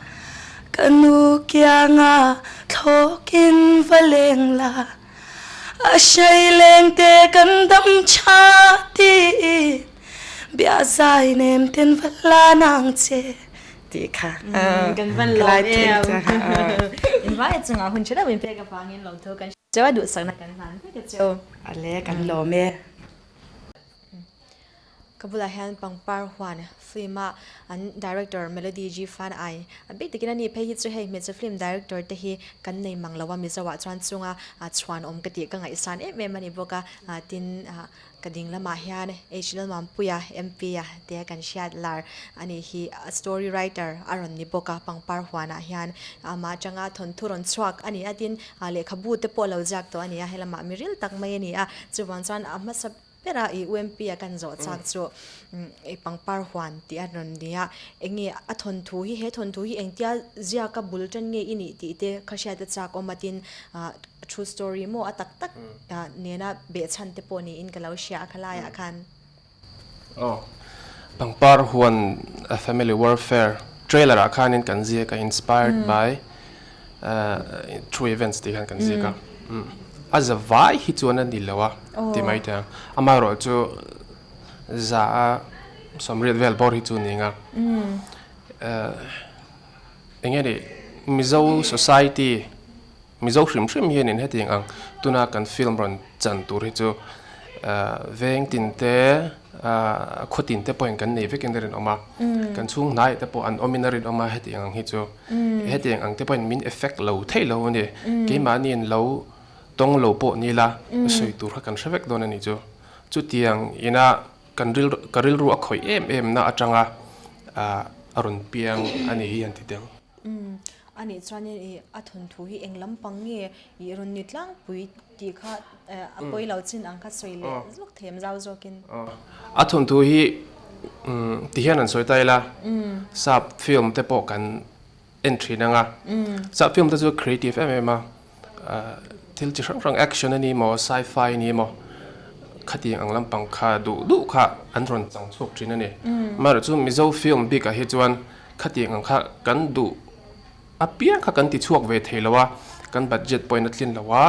ka nu kianga thlawkin va leng la a hrai leng te kan dam tha tiin bia zai nem ten va la nang che. Tih kha kan van lawm em. In vai chungah hun tha deuh min pek avangin lawmthu kan hria a duhsakna kan hlan vek a cheu. Ale kan lawm e. Ka bulah hian pangpar huan film a an director Melody G Fan ai a bik takin ani phei hi chu hei hmeichhe film director te hi kan nei mang lo a Mizo ah chuan chunga chhuan awm ka tih ka ngaihsan em em a ni bawk a tin Ka ding lamah hian H Lalmampuia, MP a te kan hriat lar a nih hi. A story writer a rawn ni bawk a, pangpar huanah hian amah atanga thawnthu rawn chhuak a ni a, tin lehkhabu te pawh a lo ziak tawh a ni a, helamah mi ril tak mai a ni a. Chuvang chuan a hmasa bera i UMP a kan zawh chak chu i pangpar huan tih a rawn ni a, enge a thawnthu hi he thawnthu hi engtia ziaka bul tan nge i nih tih te kha hriat a chak awm a, tin True story maw a tak tak nena behchhan te pawh niin ka lo hria a khalaiah khan. Aw. Pangpar huan a family warfare trailer ah khanin kan ziak a inspired by true events tih khan kan ziak a. A za vai hi chuan a ni lo a ti mai thei ang. Amaherawh chu za a 80 vel bawr hi chu ni ang a. Eng nge ni Mizo society Mizo hrim hrim hianin hetiang ang tuna kan film rawn chan tur hi chu veng tin te khaw tin te pawhin kan nei vekin a rinawm a, kan chhung hnaiah te pawh an awmin a rinawm a hetiang ang hi chu hetiang ang te pawhin min effect lo theih lo a ni. Keimahniin lo tawng lo pawh ni ila sawi tur kha kan hre vek dawn a ni chu. Chutiang ina kan rilru ka rilru a khawih em em na atanga a rawn piang a ni hi an ti teng. A nih chuanin i a thawnthu hi eng lampang nge i rawn ni tlangpui tih kha a pawi lo chin ang kha sawi leh zawk thei em zau zawkin. A thawnthu hi ti hian an sawi ta ila sap film te pawh kan en thin ang a, sap film te chu creative em em a, thil chi hrang hrang action a ni maw sci-fi a ni maw khatiang ang lampang kha duh duh kha an rawn chang chhuak thin a ni. Amaherawhchu Mizo film bikah hi chuan Khatiang ang kha kan duh apiang kha kan ti chhuak ve thei lo a, kan budget pawhin a tlin lo a,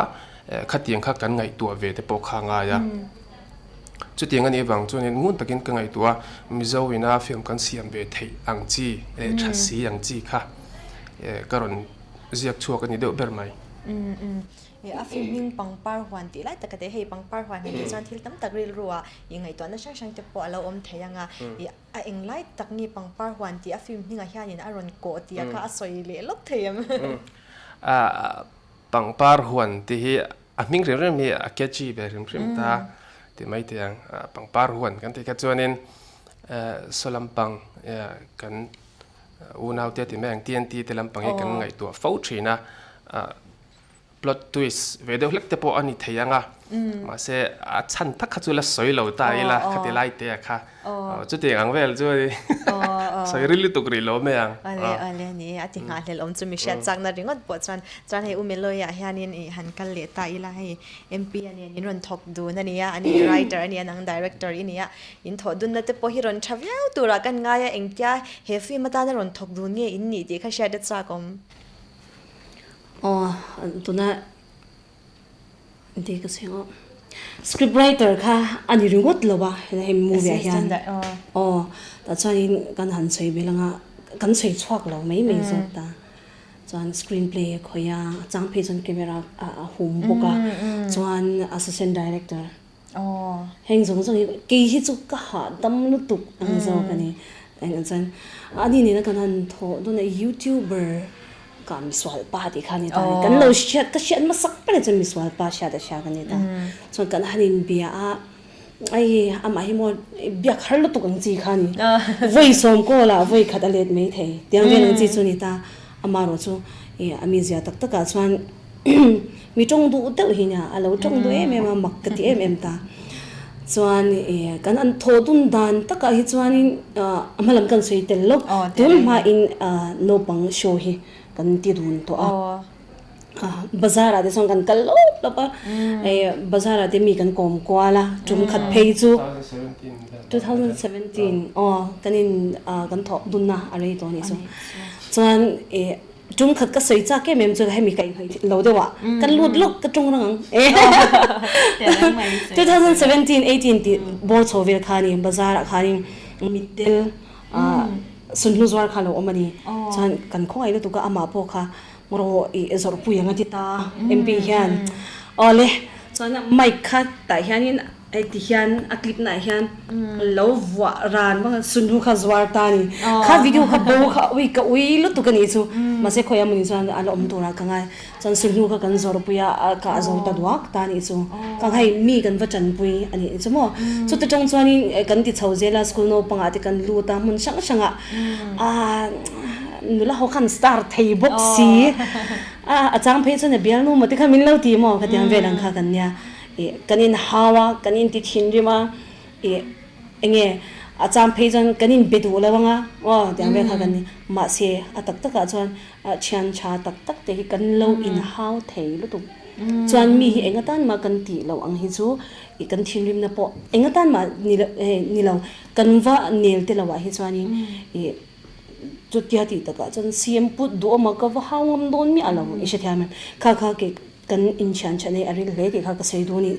khatiang kha kan ngaihtuah ve te pawh kha a ngai a. Chutiang a nih avang chuanin ngun takin ka ngaihtuah a, Mizo ina film kan siam ve theih ang chi leh tha si ang chi kha ka rawn ziak chhuak a ni deuh ber mai. A film hming pangpar huan tih lai tak a teh, hei pangpar huan han tih chuan thil tam tak rilru ah i ngaihtuahna hrang hrang te pawh a lo awm thei ang a, A englai tak nge pangpar huan tih a film hmingah hianin a rawn kawh tih a kha a sawi leh lawk thei em? Pangpar huan tih hi A hming hrim hrim hi a catchy ve hrim hrim ta ti mai thei ang. Pangpar huan kan tih kha chuanin saw lampang kan unaute ti mai ang TNT te lampang hi kan ngaihtuah fo thin a. Plot twist ve deuh hlek te pawh a ni thei ang a, mahse a chhan tak kha chu la sawi lo ta ila khati lai te a kha chutiang ang vel chu a ni sawi ril lutuk rih lo mai ang. Awle awle ni a ti nghahhlelh awm chu mi hriat chakna ringawt pawh chuan chuan hei U Meloy ah hianin i han kal leh ta ila hei MP a nen in rawn thawk dun a nia, ani writer a nia nang director i nia, in thawh dunna te pawh hi rawn tha viau turah kan ngai a engtia he film atana rawn thawk dun nge in nih tih kha hriat a chak awm. Aw tuna engti ka sawi ang aw script writer kha a ni ringawt lo a hei movie ah hian aw tah chuanin kan han sawi belh anga kan sawi chhuak lo mai mai zawk ta chuan screen play a khawih a a chang phei chuan camera a hum bawk a chuan assistant director Heng zawng zawng hi kei hi chu ka hahdam lutuk ang zawk a ni. Engah chuan ani nena kan han thawh dawn a youtuber ka misual pa tih kha a ni ta. Kan lo hriat ka hriat hmasak ber chuan misual pa hriat a hria ka ni ta. Chuan kan han inbia a ai amah hi maw biak har lutuk ang chi kha a ni. Vawi sawm kawl ah vawi khat a let mai thei tiang vel ang chi chu a ni ta. Amaherawh chu a mizia tak takah chuan Mi tawng duh deuh hi nia, a lo tawng duh em em a, mak ka ti em em ta. Chuan i kan an thawh dun dan takah hi chuanin a hma lam kan sawi tel lo, tun hmain naupang show hi kan ti dun tawh a. Bazar ah te chuan kan kal lawp lawp a, bazar ah te mi kan kawm kual a, tum khat phei chu 2017 aw kan in kan thawh dunna a rei tawh a nih chu. Chuan i Tum khat ka sawi chak em em chu hemi ka inhnawih lo deuh ah ka lut lawk ka tawng rang ang e 2017 18 tih bawr chho vel kha ani bazar ah khanin mitdel ah sunhlu zuar kha lo awm a ni chuan kan khawngaih lutuk a amah pawh kha rawh ih zawrhpui ang a ti ta MP hian awle chuan mic kha tah hianin Hei ti hian a clip naah hian lo vuah ran vang a sunhu kha zuar ta a ni. Kha video kha bo kha ui ka ui lutuk a nih chu. Mahse khawi a mawni chuan a la awm turah ka ngai. Chuan sunhu kha kan zawrhpui a ka a zo ta duak ta a nih chu. Ka hei mi kan va tanpui a nih chu maw. Chuta tang chuanin kan ti chho zel a school naupangah te kan lut a hmun hrang hrangah ah nula ho khan star thei bawk si. A chang phei chuan a bialnu maw te kha min lo ti maw khatiang vel ang kha kan nia. Ih kan in hau a, kan in ti thinrim a, ih enge a chang phei chuan kan in be duh lo ang a, aw tiang vel kha kan ni. Mahse a tak takah chuan thian tha tak tak te hi kan lo in hau thei lutuk. Chuan mi hi enga tan mah kan tih loh ang hi chu ih kan thinrimna pawh enga tan mah ni lo hei ni lo kan va nel te loh ah hi chuanin ih chutia tih takah chuan CM put duhawm a ka va hau ngam dawn miah lo i hrethiam em? Kha kha kei Kan inthian tha nei a ril hle tih kha ka sawi duh a ni.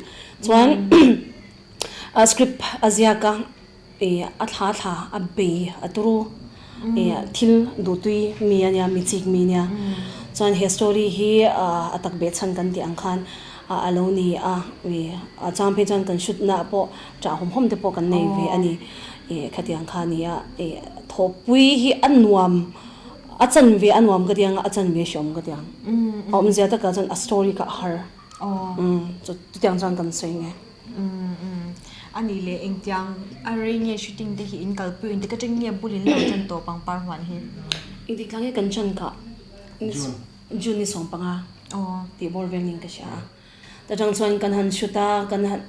Chuan a script a ziak a, ih a thla thla a bei a turu ih thil duhtui mi a nia, mi chik mi a nia. Chuan he story hi a tak beh chhan kan tih ang khan a lo ni a, ih a chang phei chuan kan shoot na pawh ṭah hawm hawm te pawh kan nei ve a ni. Ih khatiang kha a ni a, ih thawhpui hi a nuam. A chan ve a nuam ka ti ang a, a chan ve hreawm ka ti ang. A awmzia takah chuan a story kha a har. Chutiang chuan kan sawi nge. A nih leh engtiang a rei nge shooting te hi in kalpui engtik atang nge bul in lo tan tawh pangpar huan hi? Engtik thla nge kan chan kah? June ni 15 tih bawr vel niin ka hria a. Ta tang chuan kan han shoot a, kan han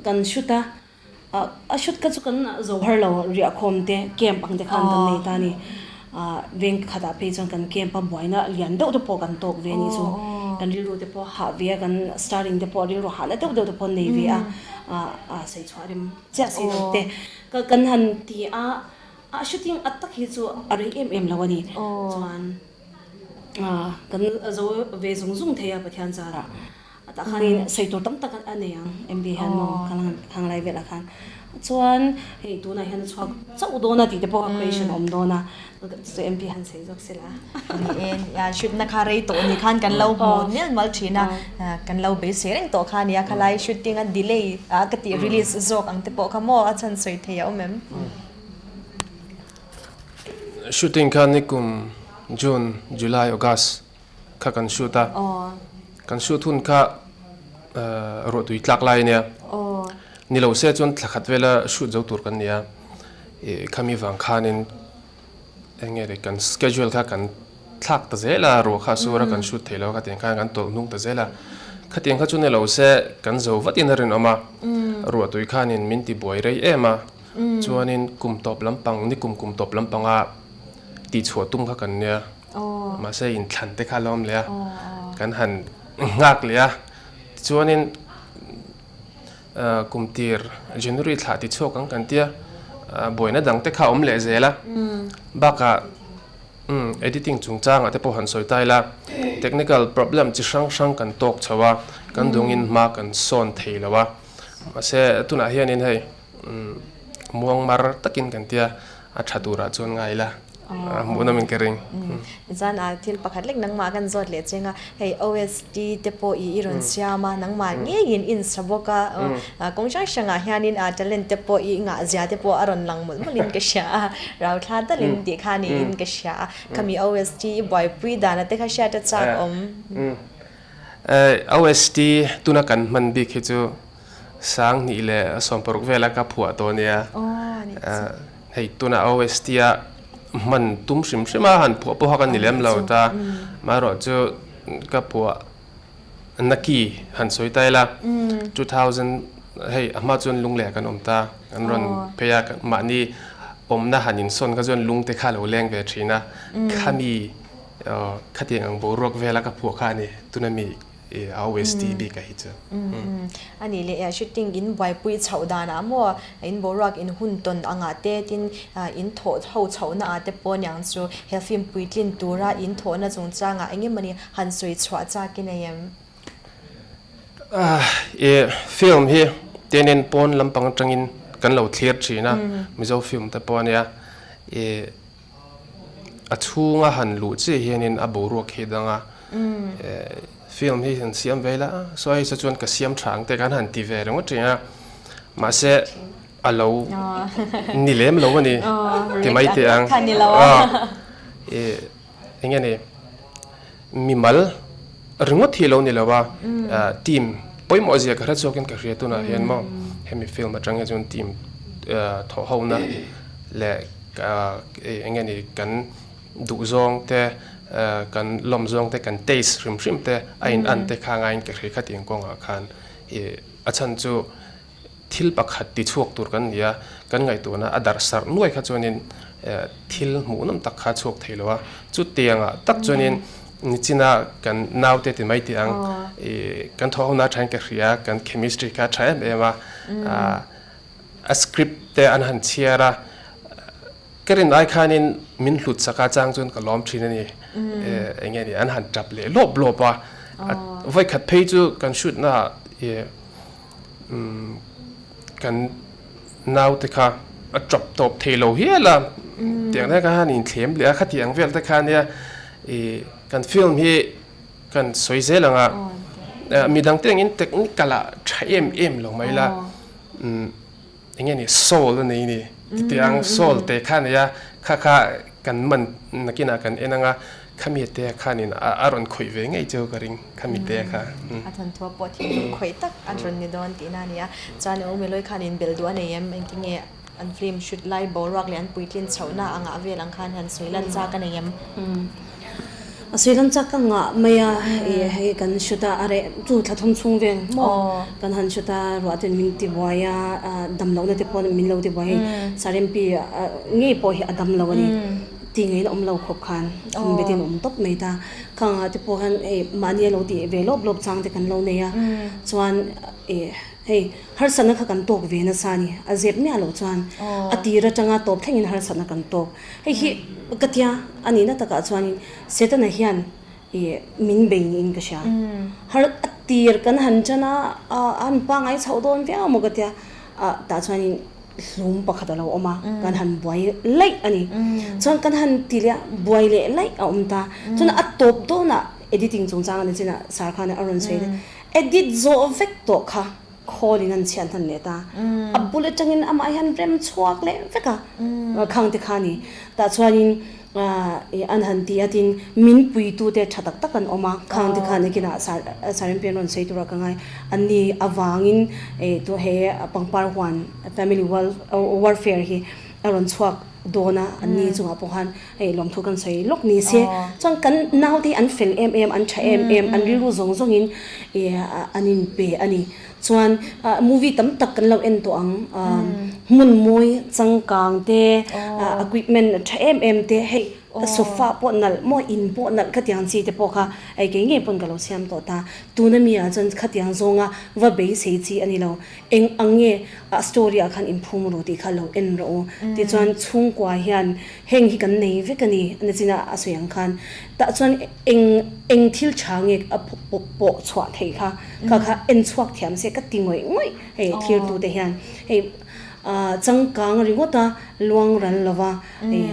kan shoot a. A shoot kha chu kan zo har lo riahkhawm te camp ang te khan kan nei ta a ni. Veng khatah phei chuan kan camp a buaina lian deuh te pawh kan tawk ve a nih chu. Kan rilru te pawh hah ve a, kan starring te pawh rilru hahna deuh deuh te pawh an nei ve a, a sawi chhuah rem chiah si lo te kan han ti a, a shooting a tak hi chu a rei em em lo a ni. Chuan kan zo ve zung zung thei a Pathian zarah. Tah khanin sawi tur tam tak a nei ang MB hian maw khang lai velah khan chuan hei tunah hian a chhuak chauh dawn a tih te pawh a question a awm dawn a chu MB han sawi zawk se la. Ni e, shoot na kha rei tawh ni khan kan lo hmu mial mual thin a, kan lo beisei reng tawh kha nia khalai shooting a delay a ka tih release zawk ang te pawh kha maw a chhan sawi thei a awm em? Shooting kha nikum June, July, August kha kan shoot a, kan shoot hun kha. Ruahtui tlak lai ania. Ni lo se chuan thla khat vela shoot zo tur kan nia. Khami vang khanin eng nge le kan schedule kha kan thlak ta zel a, ruah kha a sur a kan shoot thei lo a khatiang khan kan tawlh hnung ta zel a. Khatiang kha chu ni lo se kan zo vatin a rinawm a, ruahtui khanin min ti buai rei em a. Chuanin kum tawp lampang, ni kum kum tawp lampanga tihchhuah tum kha kan nia. Mahse inthlan te kha a lo awm leh a, kan han nghak leh a. Tichuanin kum tir January thlah ti chhuak ang kan tia, buaina dang te kha a awm leh zel a. Bakah editing chungchangah te pawh han sawi ta ila, technical problem chi hrang hrang kan tawk chho a, kan dungin hma kan sawn thei lo a. Mahse tunah hianin hei muangmar takin kan tia, a tha turah chuan ngai ila. Hmuh nawm in ka ring. Chuan a thil pakhat lek nangmah kan zawt leh cheng a, hei OST te pawh i i rawn siam a, nangmah ngeiin in sa bawk a, kawng hrang hrangah hianin a talent te pawh i ngah zia te pawh a rawn lang mawlh mawlhin ka hria a, rauthla talin tih kha niin ka hria a, khami OST i buaipui dana te kha hriat a chak awm. OST tuna kan hman bik hi chu 2000 leh 16 vela ka phuah tawh ania. Hei tuna OST a hman tum hrim hrim a han phuah pawha ka ni lem lo ta. Amaherawh chu ka phuah naki han sawi ta ila 2000 hei a hma chuan lung leh kan awm ta kan rawn phei a mahni awmna han insawn kha chuan lung te kha a lo leng ve thin a khami khatiang ang boruak vela ka phuah kha a ni tuna mi a OST bik a hi chu. A nih leh shooting in buaipui chhoh danah maw in boruak in hun tawn angah te tin in thawh ho chhohna ah te pawh niang chu he film puitlin tura in thawhna chungchangah eng emawni han sawi chhuah chak i nei em? I film hi tianin pawn lampang atangin kan lo thlir thin a, Mizo film te pawh ania i A chhunga han luh chiah hianin a boruak hi dang a, film hi han siam ve ila saw hei saw chuan ka siam tha ang te khan han ti ve ringawt thin a, mahse a lo ni lem lo a ni ti mai teh ang eng nge ni mimal ringawt hi a lo ni lo a, team pawimawh zia ka hre chhuakin ka hria tunah hian maw hemi film atang hi chuan team thawh hona leh eng nge ni kan duh zawng te kan lawm zawng te kan taste hrim hrim te a in an te kha ngaiin ka hria khatiang kawngah khan ih a chhan chu Thil pakhat ti chhuak tur kan ni a, kan ngaihtuahna a darh sarh nuai kha chuanin thil hmuhnawm tak kha a chhuak thei lo a. Chutiangah tak chuanin nichina kan naute ti mai tih ang, kan thawhhona thain ka hria, kan chemistry kha a tha em em a, a script te an han chhiar a, ka rin ai khanin min hlut sak a chang chuan ka lawm thin a ni. Eng nge ni an han tap leh lawp lawp a, vawikhat phei chu kan shoot naah Kan naute kha a tap tawp thei lo hial a, tiang te kha han inthlem leh a, khati ang vel te kha nia ih kan film hi kan sawi zel ang a, midang te angin technical ah tha em em lo mai la, eng nge ni soul a nei ni titiang soul te kha a nei a, kha kha kan man nakinah kan en ang a. Khami te khanin a rawn khawih ve ngei cheu ka ring, khami te kha. A thawnthu pawh thinlung khawih tak a rawn ni dawn tihna a ni a. Chuan Umeloi khanin bel duh a nei em? Engtin nge an film shoot lai boruak leh an puitlin chhohna a ngah vel ang khan han sawi lan chak a nei em? A sawi lan chak ka ngah mai a, ih hei kan shoot a, a reh chu thla thum chhung vel maw kan han shoot a, ruah ten min ti buai a, damlohna te pawh min lo ti buai hei Sarempi ngei pawh hi a dam lo a ni. Ti ngeiin a awm lo khawp khan khum betin a awm tawp mai ta. Khangah te pawh khan hei mahni a lo tih ve lawp lawp chang te kan lo nei a, chuan ih hei harsatna kha kan tawk ve nasa a ni, a zep miah loh chuan a tir atanga tawp thlengin harsatna kan tawk. Hei hi ka tia a nihna takah chuanin Setana hian ih min bei niin ka hria. Har a tir kan han chan a, a han pangngai chhoh dawn viau maw ka tia, ah tah chuanin hlum pakhat a lo awm a, kan han buai laih a ni. Chuan kan han ti leh a, buai leh laih a awm ta. Chuan a tawp dawnah editing chungchang a ni chinah Sir khan a rawn sawi a, edit zawh vek tawh kha. Khawl in an chhiat hnan leh ta. A bul atangin amah hian rem chhuak leh vek a, khang te kha a ni. Tah chuanin an han ti a tin min puitute tha tak tak an awm a, khang te khan ekinah Sarimpian rawn sawi tura ka ngai. An ni avangin tu he pangpar huan family warfare hi a rawn chhuak dawn a, an ni chungah pawh khan hei lawmthu kan sawi lawk ni se. Chuan kan naute hi an fel em em, an tha em em, an rilru zawng zawngin an inpe a ni. Chuan movie tam tak kan lo en tawh ang, hmun mawi changkang te, equipment tha em em te, hei sofa pawh nalh maw, in pawh nalh khatiang chi te pawh kha hei kei ngei pawn ka lo siam tawh ta. Tuna mi ah chuan khatiang zawnga va beisei chi a ni lo. Eng ang nge a story ah khan inphum ru tih kha lo en rawh u. Tichuan chhungkua hian heng hi kan nei vek a ni, a nachina a sawi ang khan. Tah chuan eng eng thil tha nge a pawh chhuah theih kha kha kha en chhuak thiam se ka ti ngawih ngawih hei thirtu te hian. Hei changkang ringawt a luang ral lova hei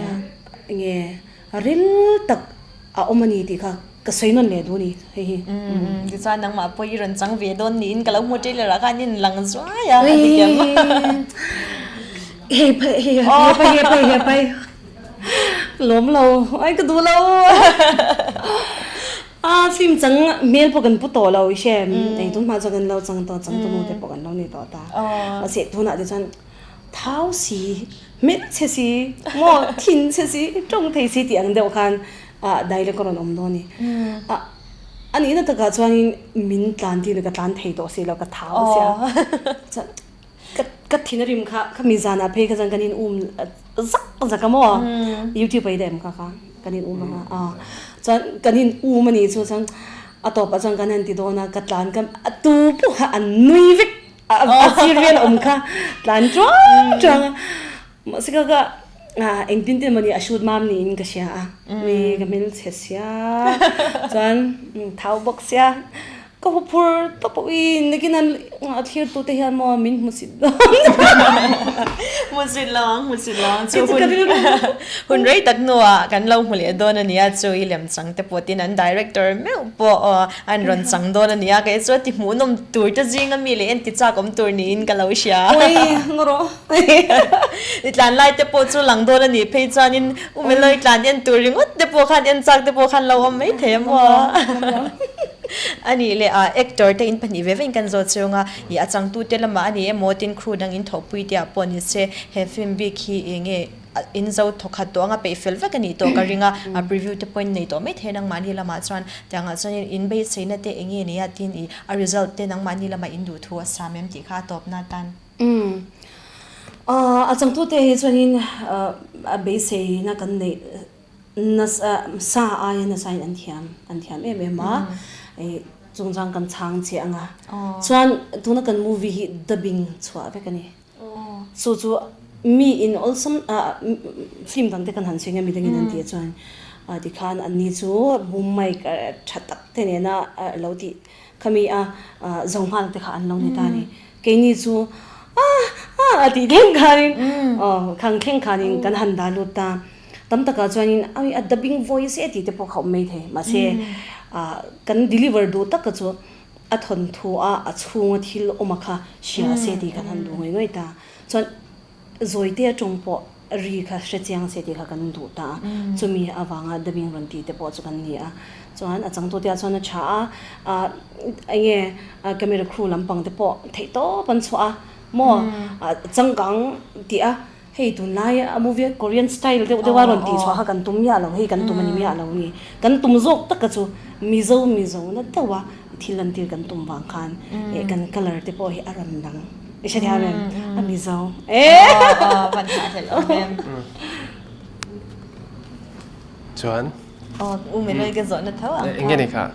enge Ril tak a awm a ni tih kha ka sawi nawn leh duh a ni hei hi. Umm tichuan nangmah pawh i rawn chang ve dawn niin ka lo hmu trailer ah khan in lang zuai a a ti kiam. Hei phei hei hei phei hei phei hei phei lawm lo ai ka duh lo a film chang hmel pawh kan pu tawh lo i hre ei tun hma chuan kan lo chang tawh changtu nu te pawh kan lo ni tawh ta mahse tunah te chuan Thau si, hmelchhe si, maw thinchhe si, tawng thei si tih ang deuh khan dialect a rawn awm dawn a ni. A nihna takah chuanin min tlan tir ka tlan thei tawh si lo, ka thau sia. Chuan ka thin a rim kha, kha mi zanah phei kha chuan kan in um zak zak a maw, YouTube ah i dah em kha kha, kan in um ang a, chuan kan in um a nih chu chuan a tawpah chuan kan han ti dawn a, ka tlan ka a tu pawh kha an nui vek. A sir vel awm kha tlan chuang chuang a mahse ka ka engtin tin mawni a shoot mam niin ka hria a mi ka hmelchhe sia chuan thau bawk sia ka hu phur tawp pawh in nakin an a thlir tu te hian maw min hmu sit dawn hmu sit lo ang hmu sit lo ang chu hun hun rei tak hnuah kan lo hmu leh dawn a nia chu i lemchang te pawh tin an director meuh pawh An rawn chang dawn a nia, kei chu a ti hmuhnawm tur te zinga mi leh en ti chak awm tur niin ka lo hria. Ui, ngaw rawh. I tlan lai te pawh chu lang dawn a nih phei chuanin u Meloi tlan en tur ringawt te pawh khan en chak te pawh khan lo awm mai thei a maw. A nih leh a actor te in pahnih ve vein kan zawt chhung a, i a changtu te lamah a ni emaw tin crew dang in thawhpui te ah pawh ni se he film bik hi eng nge In zo thawkhat tawh anga peih fel vek a nih tawh ka ring a, a preview te pawhin nei tawh maithei a nangmahni lamah chuan tiangah chuanin in beiseina te eng nge nia tin i a result te nangmahni lamah in duh thu a sam em tih kha a tawpna atan. Umm a changtute hi chuanin a beiseina kan neih nasa sa aia nasain an thiam an thiam em em a, chungchang kan chhang che anga chuan tuna kan movie hi dubbing chhuah vek a ni. Chu chu mi in awlsam film dang te kan han sawi nge mi dangin an tih chuan tikhan anni chu boom mic tha tak te nena lo tih khami a zo nghal te kha an lo ni ta a ni. Keini chu ah ah a tih thleng khanin khang thleng khanin kan han dah lut ta. Tam takah chuanin a dubbing voice e tih te pawh kha awm mai thei mahse kan deliver duh taka chu A thawnthu a a chhunga thil awm a kha hria se tih kan han duh ngawih ngawih ta. Chuan Zawite atawng pawh ri kha hre chiang se tih kha kan duh ta a. Chumi avanga dubbing rawn tih te pawh chu kan ni a. Chuan a changtute ah chuan a tha a, eng nge camera crew lampang te pawh theih tawp an chhuah a maw changkang tih a. Hei tunlai a movie Korean style deuh deuh a rawn tih chhuah kha kan tum miah lo, hei kan tum a ni miah lo ni. Kan tum zawk taka chu Mizo Mizo na deuh a thil lan tir kan tum vang khan eh kan colour te pawh hi a rawn dang. I hre thiam em? A Mizo. Chuan. Aw, u Meloi ka zawhna tho ang kha. Eng nge ni kha?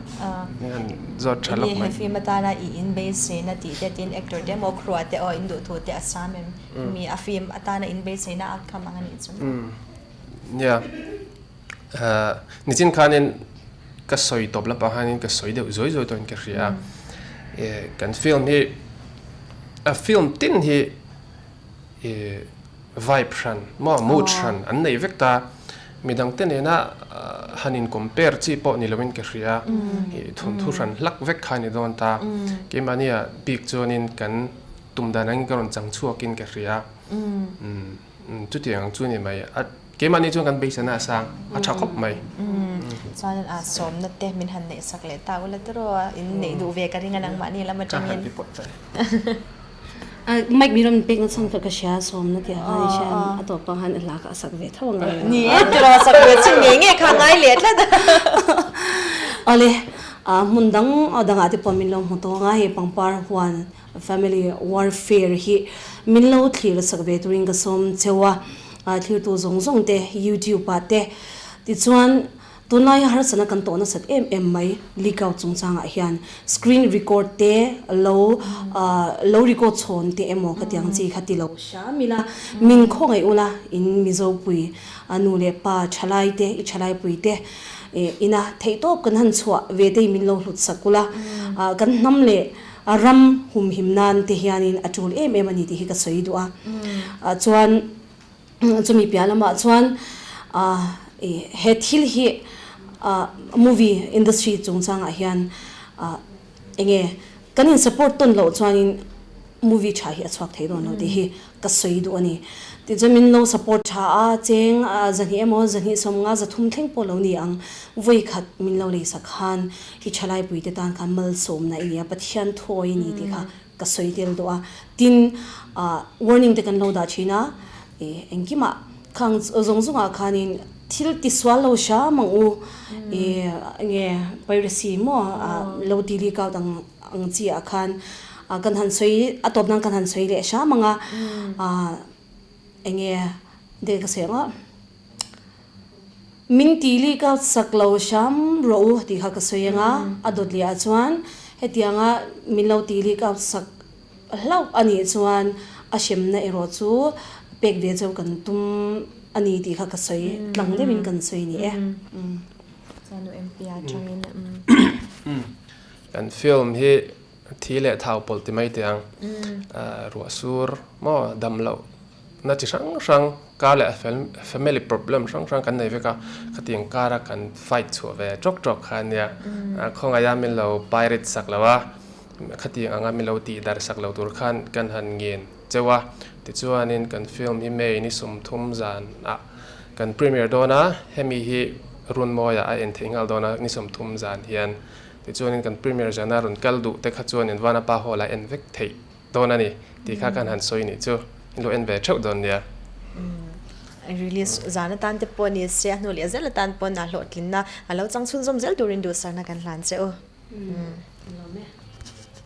An zawt tha lawk mai. He film atana i in beiseina tih te tin actor te emaw crew ah te aw in duhthu te a sam em? Mi a film atana in beiseina outcome ang a nih chu. Nia, nichin khanin ka sawi tawp lampang khanin ka sawi deuh zawi zawi tawhin ka hria a. Kan film hi, a film tin hi vibe hran maw mood hran an nei vek ta. Midangte nena han in compare chi pawh ni loin ka hria. Thawnthu hran hlak vek kha a ni dawn ta. Keimahnia bik chuanin kan tum dan angin ka rawn chang chhuakin ka hria. Chutiang ang chu a ni mai. A keimahni chuan kan beisana a sang, a tha khawp mai. Chuanin a sawmna te min han neih sak leh ta ula tiraw a, in neih duh ve ka ring a nangmahni lam atangin. Ka han ti pawt mai. Mic mi rawn pek na chhan kha ka hria sawmna tih ah khan i hria a tawp pang khan hla kha a sak ve tho ang ngai. Ni e tiraw sak ve chu ngei ngei kha ngai leh tlat a. Awle hmun dang dangah te pawh min lo hmu tawng a hei pangpar huan Family warfare hi min lo thlir sak ve turin ka sawm cheu a, thlirtu zawng zawng te YouTube ah te tichuan tunlaia harsatna kan tawh nasat em em mai leak out chungchangah hian screen record te lo lo record chhawn te emaw ka tiang chi kha ti lo hram ila min khawngaih ula in Mizopui nu leh pa thalai te i thalai pui te ina theihtawp kan han chhuah ve te hi min lo hlut sak ula kan hnam leh A ram humhim nan te hianin a tul em em a ni tih hi ka sawi duh a. Chuan chumi piah lamah chuan he thil hi movie industry chungchangah hian enge kan in support tawn loh chuanin movie tha hi a chhuak thei dawn lo tih hi ka sawi duh a ni. Tichuan min lo support tha a, cheng zahnih emaw zahnih sawmnga zathum thleng pawh lo ni ang, vawi khat min lo leisak khan i thalai te tan khan malsawmna i ni a, Pathian thawi i ni tih kha ka sawi tel duh a. Tin, warning te kan lo dah thin a, engkimah khang zawng zawngah khanin thil tisual lo hram ang u, enge piracy maw lo ti leak out ang ang chi ah khan kan han sawi a tawp nan kan han sawi leh hram ang a, enge dek ka sawi ang a. Min ti li ka sak lo hram rawh u tih kha ka sawi ang a, a dawt leh ah chuan hetianga min lo ti li ka sak hlauh a nih chuan a hremna erawh chu pek ve cheu kan tum a ni tih kha ka sawi tlang deuhin kan sawi ni e. Kan film hi thi leh thau pawlh ti mai teh ang, ruah sur maw dam loh na chi hrang hrang kar leh family problem hrang hrang kan nei vek a, khatiang kara kan fight chhuah ve tawk tawk kha ania, khawngaih a min lo pirate sak lo a, khatiang anga min lo tih dar sak lo tur khan kan han ngen cheu a, tichuanin kan film hi May ni 30 zan ah kan premiere dawn a, hemi hi Runmawi ah a en theih nghal dawn a ni 30 zan hian, tichuanin kan premiere zana rawn kal duh te kha chuanin Vanapa Hall ah en vek theih. Dawn a ni tih kha kan han sawi nih chu in lo en ve theuh dawn nia. Release zan atan te pawh ni se a hnu leh zel atan pawn a hlawhtlinna a lo chang chhunzawm zel turin duhsakna kan hlan che u.